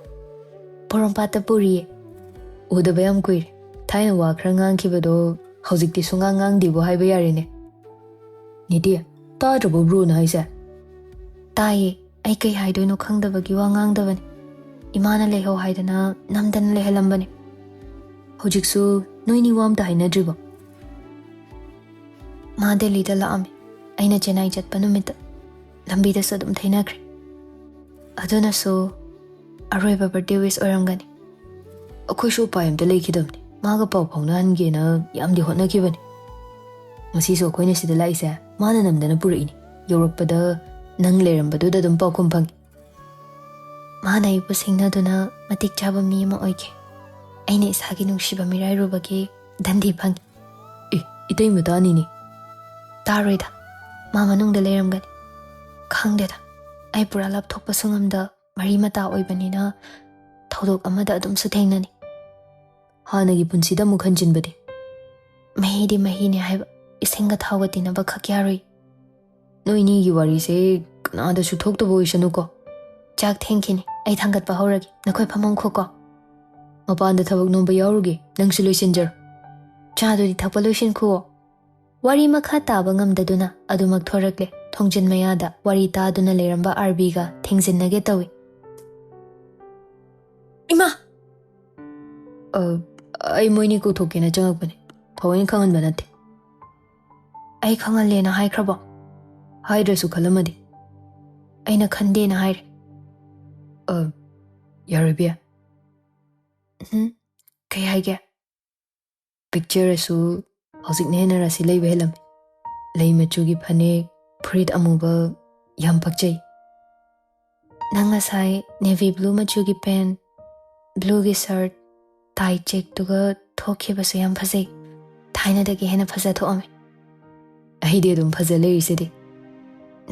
"ꯄꯣꯔꯣꯝꯄꯥꯠꯇ ꯄꯨꯔꯤꯌꯦ꯫ ꯎꯗꯕ ꯌꯥꯝ ꯀꯨꯏꯔꯦ꯫ ꯊꯥꯏꯅ ꯋꯥ ꯈꯔ ꯉꯥꯡꯈꯤꯕꯗꯣ ꯍꯧꯖꯤꯛꯇꯤ ꯁꯨꯡꯉꯥꯡ ꯉꯥꯡꯗꯦꯕꯨ ꯍꯥꯏꯕ ꯌꯥꯔꯦꯅꯦ꯫" "ꯅꯤꯇꯤ, ꯇꯥꯗ꯭ꯔꯕꯣ ꯕ꯭ꯔꯣꯅ ꯍꯥꯏꯁꯦ?" "ꯇꯥꯏꯌꯦ꯫ ꯑꯩ ꯀꯩ ꯍꯥꯏꯗꯣꯏꯅꯣ ꯈꯪꯗꯕꯒꯤ ꯋꯥ ꯉꯥꯡꯗꯕꯅꯦ꯫ ꯏꯃꯥꯅ ꯂꯩꯍꯧ ꯍꯥꯏꯗꯅ ꯅꯝꯗꯅ ꯂꯩꯍꯜꯂꯝꯕꯅꯦ꯫ ꯍꯧꯖꯤꯛꯁꯨ ꯅꯣꯏꯅꯤ ꯋꯥ ꯑꯝꯇ ꯍꯥꯏꯅꯗ꯭ꯔꯤꯕꯣ?" "ꯃꯥ ꯗꯦꯜꯂꯤꯗ ꯂꯥꯛꯑꯝꯃꯦ꯫ ꯑꯩꯅ ꯆꯦꯟꯅꯥꯏ ꯆꯠꯄ ꯅꯨꯃꯤꯠꯇ꯫ ꯂꯝꯕꯤꯗꯁꯨ ꯑꯗꯨꯝ ꯊꯦꯡꯅꯈ꯭ꯔꯦ꯫ ꯑꯗꯨꯅꯁꯨ ꯑꯔꯣꯏꯕ ꯕꯥꯔꯗꯦ ꯋꯤꯁ ꯑꯣꯏꯔꯝꯒꯅꯤ꯫" "ꯑꯩꯈꯣꯏꯁꯨ ꯎꯄꯥꯏ ꯑꯝꯇ ꯂꯩꯈꯤꯗꯕꯅꯤ꯫ ꯃꯥꯒ ꯄꯥꯎ ꯐꯥꯎꯅꯍꯟꯒꯦꯅ ꯌꯥꯝꯗꯤ ꯍꯣꯠꯅꯈꯤꯕꯅꯤ꯫ ꯉꯁꯤꯁꯨ ꯑꯩꯈꯣꯏꯅ ꯁꯤꯗ ꯂꯥꯛꯏꯁꯦ ꯃꯥꯅ ꯅꯝꯗꯅ ꯄꯨꯔꯛꯏꯅꯤ꯫ ꯌꯧꯔꯛꯄꯗ ꯅꯪ ꯂꯩꯔꯝꯕꯗꯨꯗ ꯑꯗꯨꯝ ꯄꯥꯎꯈꯨꯝ ꯐꯪꯉꯤ꯫" "ꯃꯥꯅ ꯑꯩꯕꯨ ꯁꯤꯡꯅꯗꯨꯅ ꯃꯇꯤꯛ ꯆꯥꯕ ꯃꯤ ꯑꯃ ꯑꯣꯏꯈꯤ꯫ ꯑꯩꯅ ꯏꯁꯥꯒꯤ ꯅꯨꯡꯁꯤꯕ ꯃꯤꯔꯥꯏꯔꯨꯕꯒꯤ ꯗꯟꯗꯤ ꯐꯪꯉꯤ꯫" "ꯑꯦ, ꯏꯇꯩ ꯃꯇꯥꯅꯤꯅꯦ꯫" "ꯇꯥꯔꯣꯏꯗ, ꯃꯥ ꯃꯅꯨꯡꯗ ꯂꯩꯔꯝꯒꯅꯤ꯫" "ꯈꯪꯗꯦꯗ, ꯑꯩ ꯄꯨꯔꯥ ꯂꯥꯞꯊꯣꯛꯄꯁꯨ ꯉꯝꯗ ꯃꯔꯤ ꯃꯇꯥ ꯑꯣꯏꯕꯅꯤꯅ ꯊꯧꯗꯣꯛ ꯑꯃꯗ ꯑꯗꯨꯝꯁꯨ ꯊꯦꯡꯅꯅꯤ꯫" "ꯍꯥꯟꯅꯒꯤ ꯄꯨꯟꯁꯤꯗ ꯑꯃꯨꯛ ꯍꯟꯖꯤꯟꯕꯗꯤ?" "ꯃꯍꯤꯗꯤ ꯃꯍꯤꯅꯦ ꯍꯥꯏꯕ, ꯏꯁꯤꯡꯒ ꯊꯥꯎꯒ ꯇꯤꯟꯅꯕ ꯈꯛ ꯌꯥꯔꯣꯏ꯫" "ꯅꯣꯏꯅꯤꯒꯤ ꯋꯥꯔꯤꯁꯦ ꯀꯅꯥꯗꯁꯨ ꯊꯣꯛꯇꯕ ꯑꯣꯏꯁꯅꯨꯀꯣ꯫" "ꯆꯥꯛ ꯊꯦꯡꯈꯤꯅꯤ, ꯑꯩ ꯊꯥꯡꯒꯠꯄ ꯍꯧꯔꯒꯦ, ꯅꯈꯣꯏ ꯐꯝꯃꯝꯈꯣꯀꯣ꯫" "ꯃꯄꯥꯟꯗ ꯊꯕꯛ ꯅꯣꯝꯕ ꯌꯥꯎꯔꯨꯒꯦ, ꯅꯪꯁꯨ ꯂꯣꯏꯁꯤꯟꯖꯔꯣ꯫" "ꯆꯥꯗꯨꯗꯤ ꯊꯛꯄ ꯂꯣꯏꯁꯤꯟꯈꯨꯑꯣ꯫" ꯋꯥꯔꯤ ꯃꯈꯥ ꯇꯥꯕ ꯉꯝꯗꯗꯨꯅ ꯑꯗꯨꯃꯛ ꯊꯣꯔꯛꯂꯦ꯫ ꯊꯣꯡꯖꯤꯟ ꯃꯌꯥꯗ ꯋꯥꯔꯤ ꯇꯥꯗꯨꯅ ꯂꯩꯔꯝꯕ ꯑꯥꯔꯕꯤꯒ ꯊꯦꯡꯖꯤꯟꯅꯒꯦ ꯇꯧꯏ꯫ "ꯏꯃꯥ!" "ꯑ, ꯑꯩ ꯃꯣꯏꯅꯤ ꯀꯧꯊꯣꯛꯀꯦꯅ ꯆꯪꯉꯛꯄꯅꯦ, ꯊꯑꯣꯏꯅ ꯈꯪꯍꯟꯕ ꯅꯠꯇꯦ꯫" "ꯑꯩ ꯈꯪꯍꯜꯂꯦꯅ ꯍꯥꯏꯈ꯭ꯔꯕꯣ?" "ꯍꯥꯏꯗ꯭ꯔꯁꯨ ꯈꯜꯂꯝꯃꯗꯤ?" "ꯑꯩꯅ ꯈꯟꯗꯦꯅ ꯍꯥꯏꯔꯦ꯫" "ꯑ, ꯌꯥꯔꯣꯏ ꯕꯤꯌꯥ꯫" "ꯎꯝ, ꯀꯩ ꯍꯥꯏꯒꯦ?" "ꯄꯤꯛꯆꯔꯁꯨ ꯍꯧꯖꯤꯛꯅ ꯍꯦꯟꯅ ꯔꯥꯁꯤ ꯂꯩꯕ ꯍꯦꯜꯂꯝꯃꯤ꯫ ꯂꯩ ꯃꯆꯨꯒꯤ ꯐꯅꯦꯛ, ꯐꯨꯔꯤꯠ ꯑꯃꯨꯕ, ꯌꯥꯝ ꯄꯛꯆꯩ꯫" "ꯅꯪ ꯉꯁꯥꯏ ꯅꯦꯚꯤ ꯕ꯭ꯂꯨ ꯃꯆꯨꯒꯤ ꯄꯦꯟ, ꯕ꯭ꯂꯨꯒꯤ ꯁꯔꯠ, ꯇꯥꯏ ꯆꯦꯛꯇꯨꯒ ꯊꯣꯛꯈꯤꯕꯁꯨ ꯌꯥꯝ ꯐꯖꯩ꯫ ꯊꯥꯏꯅꯗꯒꯤ ꯍꯦꯟꯅ ꯐꯖ ꯊꯣꯛꯑꯝꯃꯤ꯫" ꯑꯩꯗꯤ ꯑꯗꯨꯝ ꯐꯖ ꯂꯩꯔꯤꯁꯤꯗꯤ꯫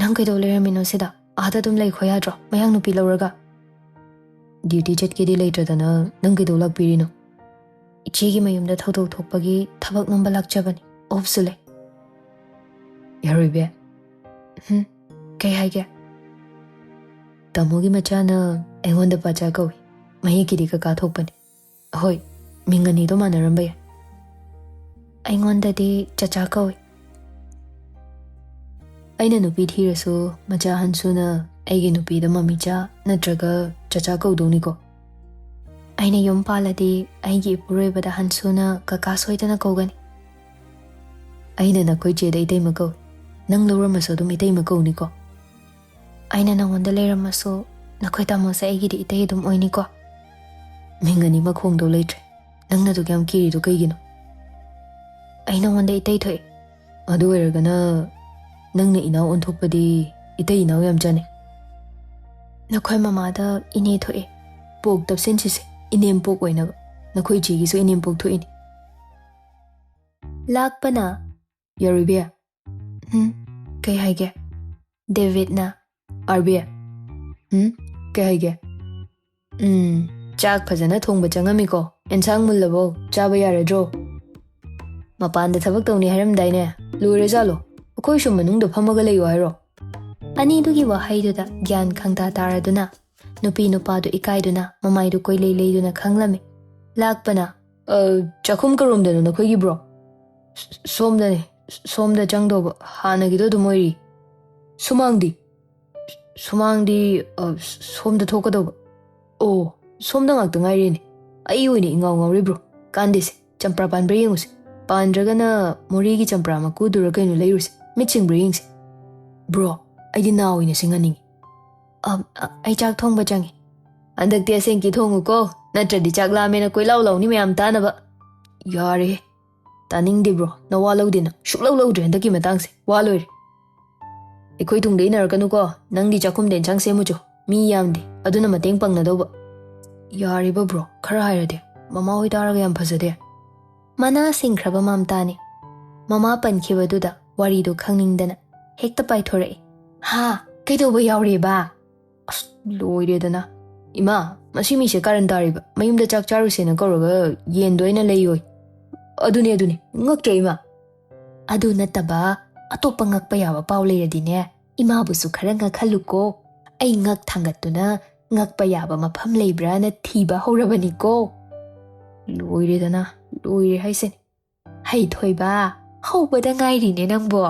ꯅꯪ ꯀꯩꯗꯧ ꯂꯩꯔꯝꯃꯤꯅꯣ ꯁꯤꯗ? ꯑꯥꯗ ꯑꯗꯨꯝ ꯂꯩꯈꯣ ꯌꯥꯗ꯭ꯔꯣ, ꯃꯌꯥꯡ ꯅꯨꯄꯤ ꯂꯧꯔꯒ? ꯗ꯭ꯌꯨꯇꯤ ꯆꯠꯀꯦꯗꯤ ꯂꯩꯇ꯭ꯔꯗꯅ ꯅꯪ ꯀꯩꯗꯧ ꯂꯥꯛꯄꯤꯔꯤꯅꯣ? ꯏꯆꯦꯒꯤ ꯃꯌꯨꯝꯗ ꯊꯧꯗꯣꯛ ꯊꯣꯛꯄꯒꯤ ꯊꯕꯛ ꯅꯣꯝꯕ ꯂꯥꯛꯆꯕꯅꯤ꯫ ꯑꯣꯐꯁꯨ ꯂꯩ꯫ ꯌꯥꯔꯣꯏꯕꯤ꯫ ꯍꯨꯝ, ꯀꯩ ꯍꯥꯏꯒꯦ? ꯇꯥꯃꯣꯒꯤ ꯃꯆꯥꯅ ꯑꯩꯉꯣꯟꯗ ꯄꯥꯆꯥ ꯀꯧꯏ꯫ ꯃꯌꯦꯛꯀꯤꯗꯤ ꯀꯀꯥ ꯊꯣꯛꯄꯅꯤ꯫ ꯍꯣꯏ, ꯃꯤꯡ ꯑꯅꯤꯗꯣ ꯃꯥꯟꯅꯔꯝꯕ ꯌꯥꯏ꯫ ꯑꯩꯉꯣꯟꯗꯗꯤ ꯆꯆꯥ ꯀꯧꯏ꯫ ꯑꯩꯅ ꯅꯨꯄꯤ ꯊꯤꯔꯁꯨ ꯃꯆꯥ ꯍꯟꯁꯨꯅ ꯑꯩꯒꯤ ꯅꯨꯄꯤꯗ ꯃꯃꯤꯆꯥ ꯅꯠꯇ꯭ꯔꯒ ꯆꯆꯥ ꯀꯧꯗꯧꯅꯤꯀꯣ? ꯑꯩꯅ ꯌꯨꯝ ꯄꯥꯜꯂꯗꯤ ꯑꯩꯒꯤ ꯏꯄꯨꯔꯣꯏꯕꯗ ꯍꯟꯁꯨꯅ ꯀꯀꯥ ꯁꯣꯏꯗꯅ ꯀꯧꯒꯅꯤ꯫ ꯑꯩꯅ ꯅꯈꯣꯏ ꯆꯦꯗ ꯏꯇꯩꯃ ꯀꯧꯏ꯫ ꯅꯪ ꯂꯧꯔꯝꯃꯁꯨ ꯑꯗꯨꯝ ꯏꯇꯩꯃ ꯀꯧꯅꯤꯀꯣ? ꯑꯩꯅ ꯅꯉꯣꯟꯗ ꯂꯩꯔꯝꯃꯁꯨ ꯅꯈꯣꯏ ꯇꯥꯃꯣꯁꯦ ꯑꯩꯒꯤꯗꯤ ꯏꯇꯩ ꯑꯗꯨꯝ ꯑꯣꯏꯅꯤꯀꯣ? ꯃꯤꯡ ꯑꯅꯤꯃꯛ ꯍꯣꯡꯗꯧ ꯂꯩꯇ꯭ꯔꯦ꯫ ꯅꯪꯅ ꯑꯗꯨꯛ ꯌꯥꯝ ꯀꯤꯔꯤꯗꯣ ꯀꯩꯒꯤꯅꯣ? ꯑꯩ ꯅꯉꯣꯟꯗ ꯏꯇꯩ ꯊꯣꯛꯑꯦ꯫ ꯑꯗꯨ ꯑꯣꯏꯔꯒꯅ ꯅꯪꯅ ꯏꯅꯥꯎ ꯑꯣꯟꯊꯣꯛꯄꯗꯤ ꯏꯇꯩ ꯏꯅꯥꯎ ꯌꯥꯝ ꯆꯥꯅꯩ꯫ ꯅꯈꯣꯏ ꯃꯃꯥꯗ ꯏꯅꯦ ꯊꯣꯛꯑꯦ꯫ ꯄꯣꯛ ꯇꯞꯁꯤꯟꯁꯤꯁꯦ, ꯏꯅꯦꯝꯄꯣꯛ ꯑꯣꯏꯅꯕ꯫ ꯅꯈꯣꯏ ꯏꯆꯦꯒꯤꯁꯨ ꯏꯅꯦꯝꯄꯣꯛ ꯊꯣꯛꯏꯅꯤ꯫ ꯂꯥꯛꯄꯅ꯫ ꯌꯥꯔꯣꯏꯕꯤ꯫ ꯎꯝ, ꯀꯩ ꯍꯥꯏꯒꯦ? ꯗꯦꯕꯤꯠꯅ꯫ ꯑꯥꯔꯕꯤ꯫ ꯎꯝ, ꯀꯩ ꯍꯥꯏꯒꯦ? ꯎꯝ, ꯆꯥꯛ ꯐꯖꯅ ꯊꯣꯡꯕ ꯆꯪꯉꯝꯃꯤꯀꯣ꯫ ꯑꯦꯟꯁꯥꯡ ꯃꯨꯜꯂꯕꯣ? ꯆꯥꯕ ꯌꯥꯔꯗ꯭ꯔꯣ? ꯃꯄꯥꯟꯗ ꯊꯕꯛ ꯇꯧꯅꯤ ꯍꯥꯏꯔꯝꯗꯥꯏꯅꯦ? ꯂꯣꯏꯔꯖꯥꯠꯂꯣ? ꯑꯩꯈꯣꯏ ꯁꯨꯝ ꯃꯅꯨꯡꯗ ꯐꯝꯃꯒ ꯂꯩꯌꯣ ꯍꯥꯏꯔꯣ? ꯑꯅꯤꯗꯨꯒꯤ ꯋꯥꯍꯩꯗꯨꯗ ꯒ꯭ꯌꯥꯟ ꯈꯪꯇꯥ ꯇꯥꯔꯗꯨꯅ ꯅꯨꯄꯤ ꯅꯨꯄꯥꯗꯨ ꯏꯀꯥꯏꯗꯨꯅ ꯃꯃꯥꯏꯗꯨ ꯀꯣꯏꯂꯩ ꯂꯩꯗꯨꯅ ꯈꯪꯂꯝꯃꯤ꯫ ꯂꯥꯛꯄꯅ꯫ "ꯑ, ꯆꯥꯛꯈꯨꯝ ꯀꯔꯣꯝꯗꯅꯣ ꯅꯈꯣꯏꯒꯤ ꯕ꯭ꯔꯣ?" "ꯁ-, ꯁꯣꯝꯗꯅꯦ, ꯁ-, ꯁꯣꯝꯗ ꯆꯪꯗꯧꯕ, ꯍꯥꯟꯅꯒꯤꯗꯣ ꯑꯗꯨꯝ ꯑꯣꯏꯔꯤ꯫" "ꯁꯨꯃꯥꯡꯗꯤ?" "ꯁ-, ꯁꯨꯃꯥꯡꯗꯤ, ꯑ, ꯁ-, ꯁꯣꯝꯗ ꯊꯣꯛꯀꯗꯧꯕ꯫" "ꯑꯣ, ꯁꯣꯝꯗ ꯉꯥꯛꯇ ꯉꯥꯏꯔꯦꯅꯦ꯫ ꯑꯩ ꯑꯣꯏꯅ ꯏꯉꯥꯎ ꯉꯥꯎꯔꯤꯕ꯭ꯔꯣ? ꯀꯥꯟꯗꯦꯁꯦ, ꯆꯝꯄ꯭ꯔꯥ ꯄꯥꯟꯕ꯭ꯔꯥ ꯌꯦꯡꯉꯨꯁꯦ꯫ ꯄꯥꯟꯗ꯭ꯔꯒꯅ ꯃꯣꯔꯦꯒꯤ ꯆꯝꯄ꯭ꯔꯥ ꯃꯀꯨꯗꯨꯔ ꯀꯩꯅꯣ ꯂꯩꯔꯨꯁꯦ꯫ ꯃꯤꯠ ꯁꯤꯡꯕ꯭ꯔꯥ ꯌꯦꯡꯁꯦ꯫" "ꯕ꯭ꯔꯣ, ꯑꯩꯗꯤ ꯅꯥ ꯑꯣꯏꯅ ꯁꯤꯡꯍꯟꯅꯤꯡꯉꯤ꯫" "ꯑ, ꯑ, ꯑꯩ ꯆꯥꯛ ꯊꯣꯡꯕ ꯆꯪꯉꯤ꯫" "ꯍꯟꯗꯛꯇꯤ ꯑꯁꯦꯡꯀꯤ ꯊꯣꯡꯉꯨꯀꯣ, ꯅꯠꯇ꯭ꯔꯗꯤ ꯆꯥꯛ ꯂꯥꯝꯃꯦꯅ ꯀꯣꯏꯂꯥꯎ ꯂꯥꯎꯅꯤ ꯃꯌꯥꯝ ꯇꯥꯅꯕ꯫" "ꯌꯥꯔꯦꯍꯦ, ꯇꯥꯅꯤꯡꯗꯦ ꯕ꯭ꯔꯣ, ꯅꯋꯥ ꯂꯧꯗꯦ ꯅꯪ꯫ ꯁꯨꯛꯂꯧ ꯂꯧꯗ꯭ꯔꯦ ꯍꯟꯗꯛꯀꯤ ꯃꯇꯥꯡꯁꯦ, ꯋꯥ ꯂꯣꯏꯔꯦ꯫ ꯑꯩꯈꯣꯏ ꯇꯨꯡꯗ ꯏꯟꯅꯔꯛꯀꯅꯨꯀꯣ, ꯅꯪꯗꯤ ꯆꯥꯛꯈꯨꯝꯗ ꯏꯟꯁꯥꯡ ꯁꯦꯝꯃꯨꯆꯣ, ꯃꯤ ꯌꯥꯝꯗꯦ, ꯑꯗꯨꯅ ꯃꯇꯦꯡ ꯄꯥꯡꯅꯗꯧꯕ꯫" "ꯌꯥꯔꯦꯕ ꯕ꯭ꯔꯣ, ꯈꯔ ꯍꯥꯏꯔꯗꯤ, ꯃꯃꯥ ꯍꯣꯏ ꯇꯥꯔꯒ ꯌꯥꯝ ꯐꯖꯗꯦ꯫" ꯃꯅꯥ ꯁꯤꯡꯈ꯭ꯔꯕ ꯃꯝꯇꯥꯅꯤ꯫ ꯃꯃꯥ ꯄꯟꯈꯤꯕꯗꯨꯗ ꯋꯥꯔꯤꯗꯣ ꯈꯪꯅꯤꯡꯗꯅ ꯍꯦꯛꯇ ꯄꯥꯏꯊꯣꯔꯛꯑꯦ꯫ "ꯍꯥ? ꯀꯩꯗꯧꯕ ꯌꯥꯎꯔꯦꯕ?" ꯑꯁ, ꯂꯣꯏꯔꯦꯗꯅ꯫ "ꯏꯃꯥ, ꯃꯁꯤ ꯃꯤꯁꯦ ꯀꯥꯔꯟ ꯇꯥꯔꯤꯕ꯫ ꯃꯌꯨꯝꯗ ꯆꯥꯛ ꯆꯥꯔꯨꯁꯦꯅ ꯀꯧꯔꯒ ꯌꯦꯟꯗꯣ ꯑꯩꯅ ꯂꯩꯌꯣꯏ꯫ ꯑꯗꯨꯅꯦ, ꯑꯗꯨꯅꯦ꯫ ꯉꯛꯇ꯭ꯔꯣ, ꯏꯃꯥ?" "ꯑꯗꯨ ꯅꯠꯇꯕ ꯑꯇꯣꯞꯄ ꯉꯛꯄ ꯌꯥꯕ ꯄꯥꯎ ꯂꯩꯔꯗꯤꯅꯦ, ꯏꯃꯥꯕꯨꯁꯨ ꯈꯔ ꯉꯛꯍꯜꯂꯨꯀꯣ꯫ ꯑꯩ ꯉꯛ ꯊꯥꯡꯒꯠꯇꯨꯅ ꯉꯛꯄ ꯌꯥꯕ ꯃꯐꯝ ꯂꯩꯕ꯭ꯔꯥꯅ ꯊꯤꯕ ꯍꯧꯔꯕꯅꯤꯀꯣ꯫" ꯂꯣꯏꯔꯦꯗꯅ, ꯂꯣꯏꯔꯦ ꯍꯥꯏꯁꯦ꯫ "ꯍꯩꯊꯣꯏꯕ, ꯍꯧꯕꯗ ꯉꯥꯏꯔꯤꯅꯦ ꯅꯪꯕꯣ꯫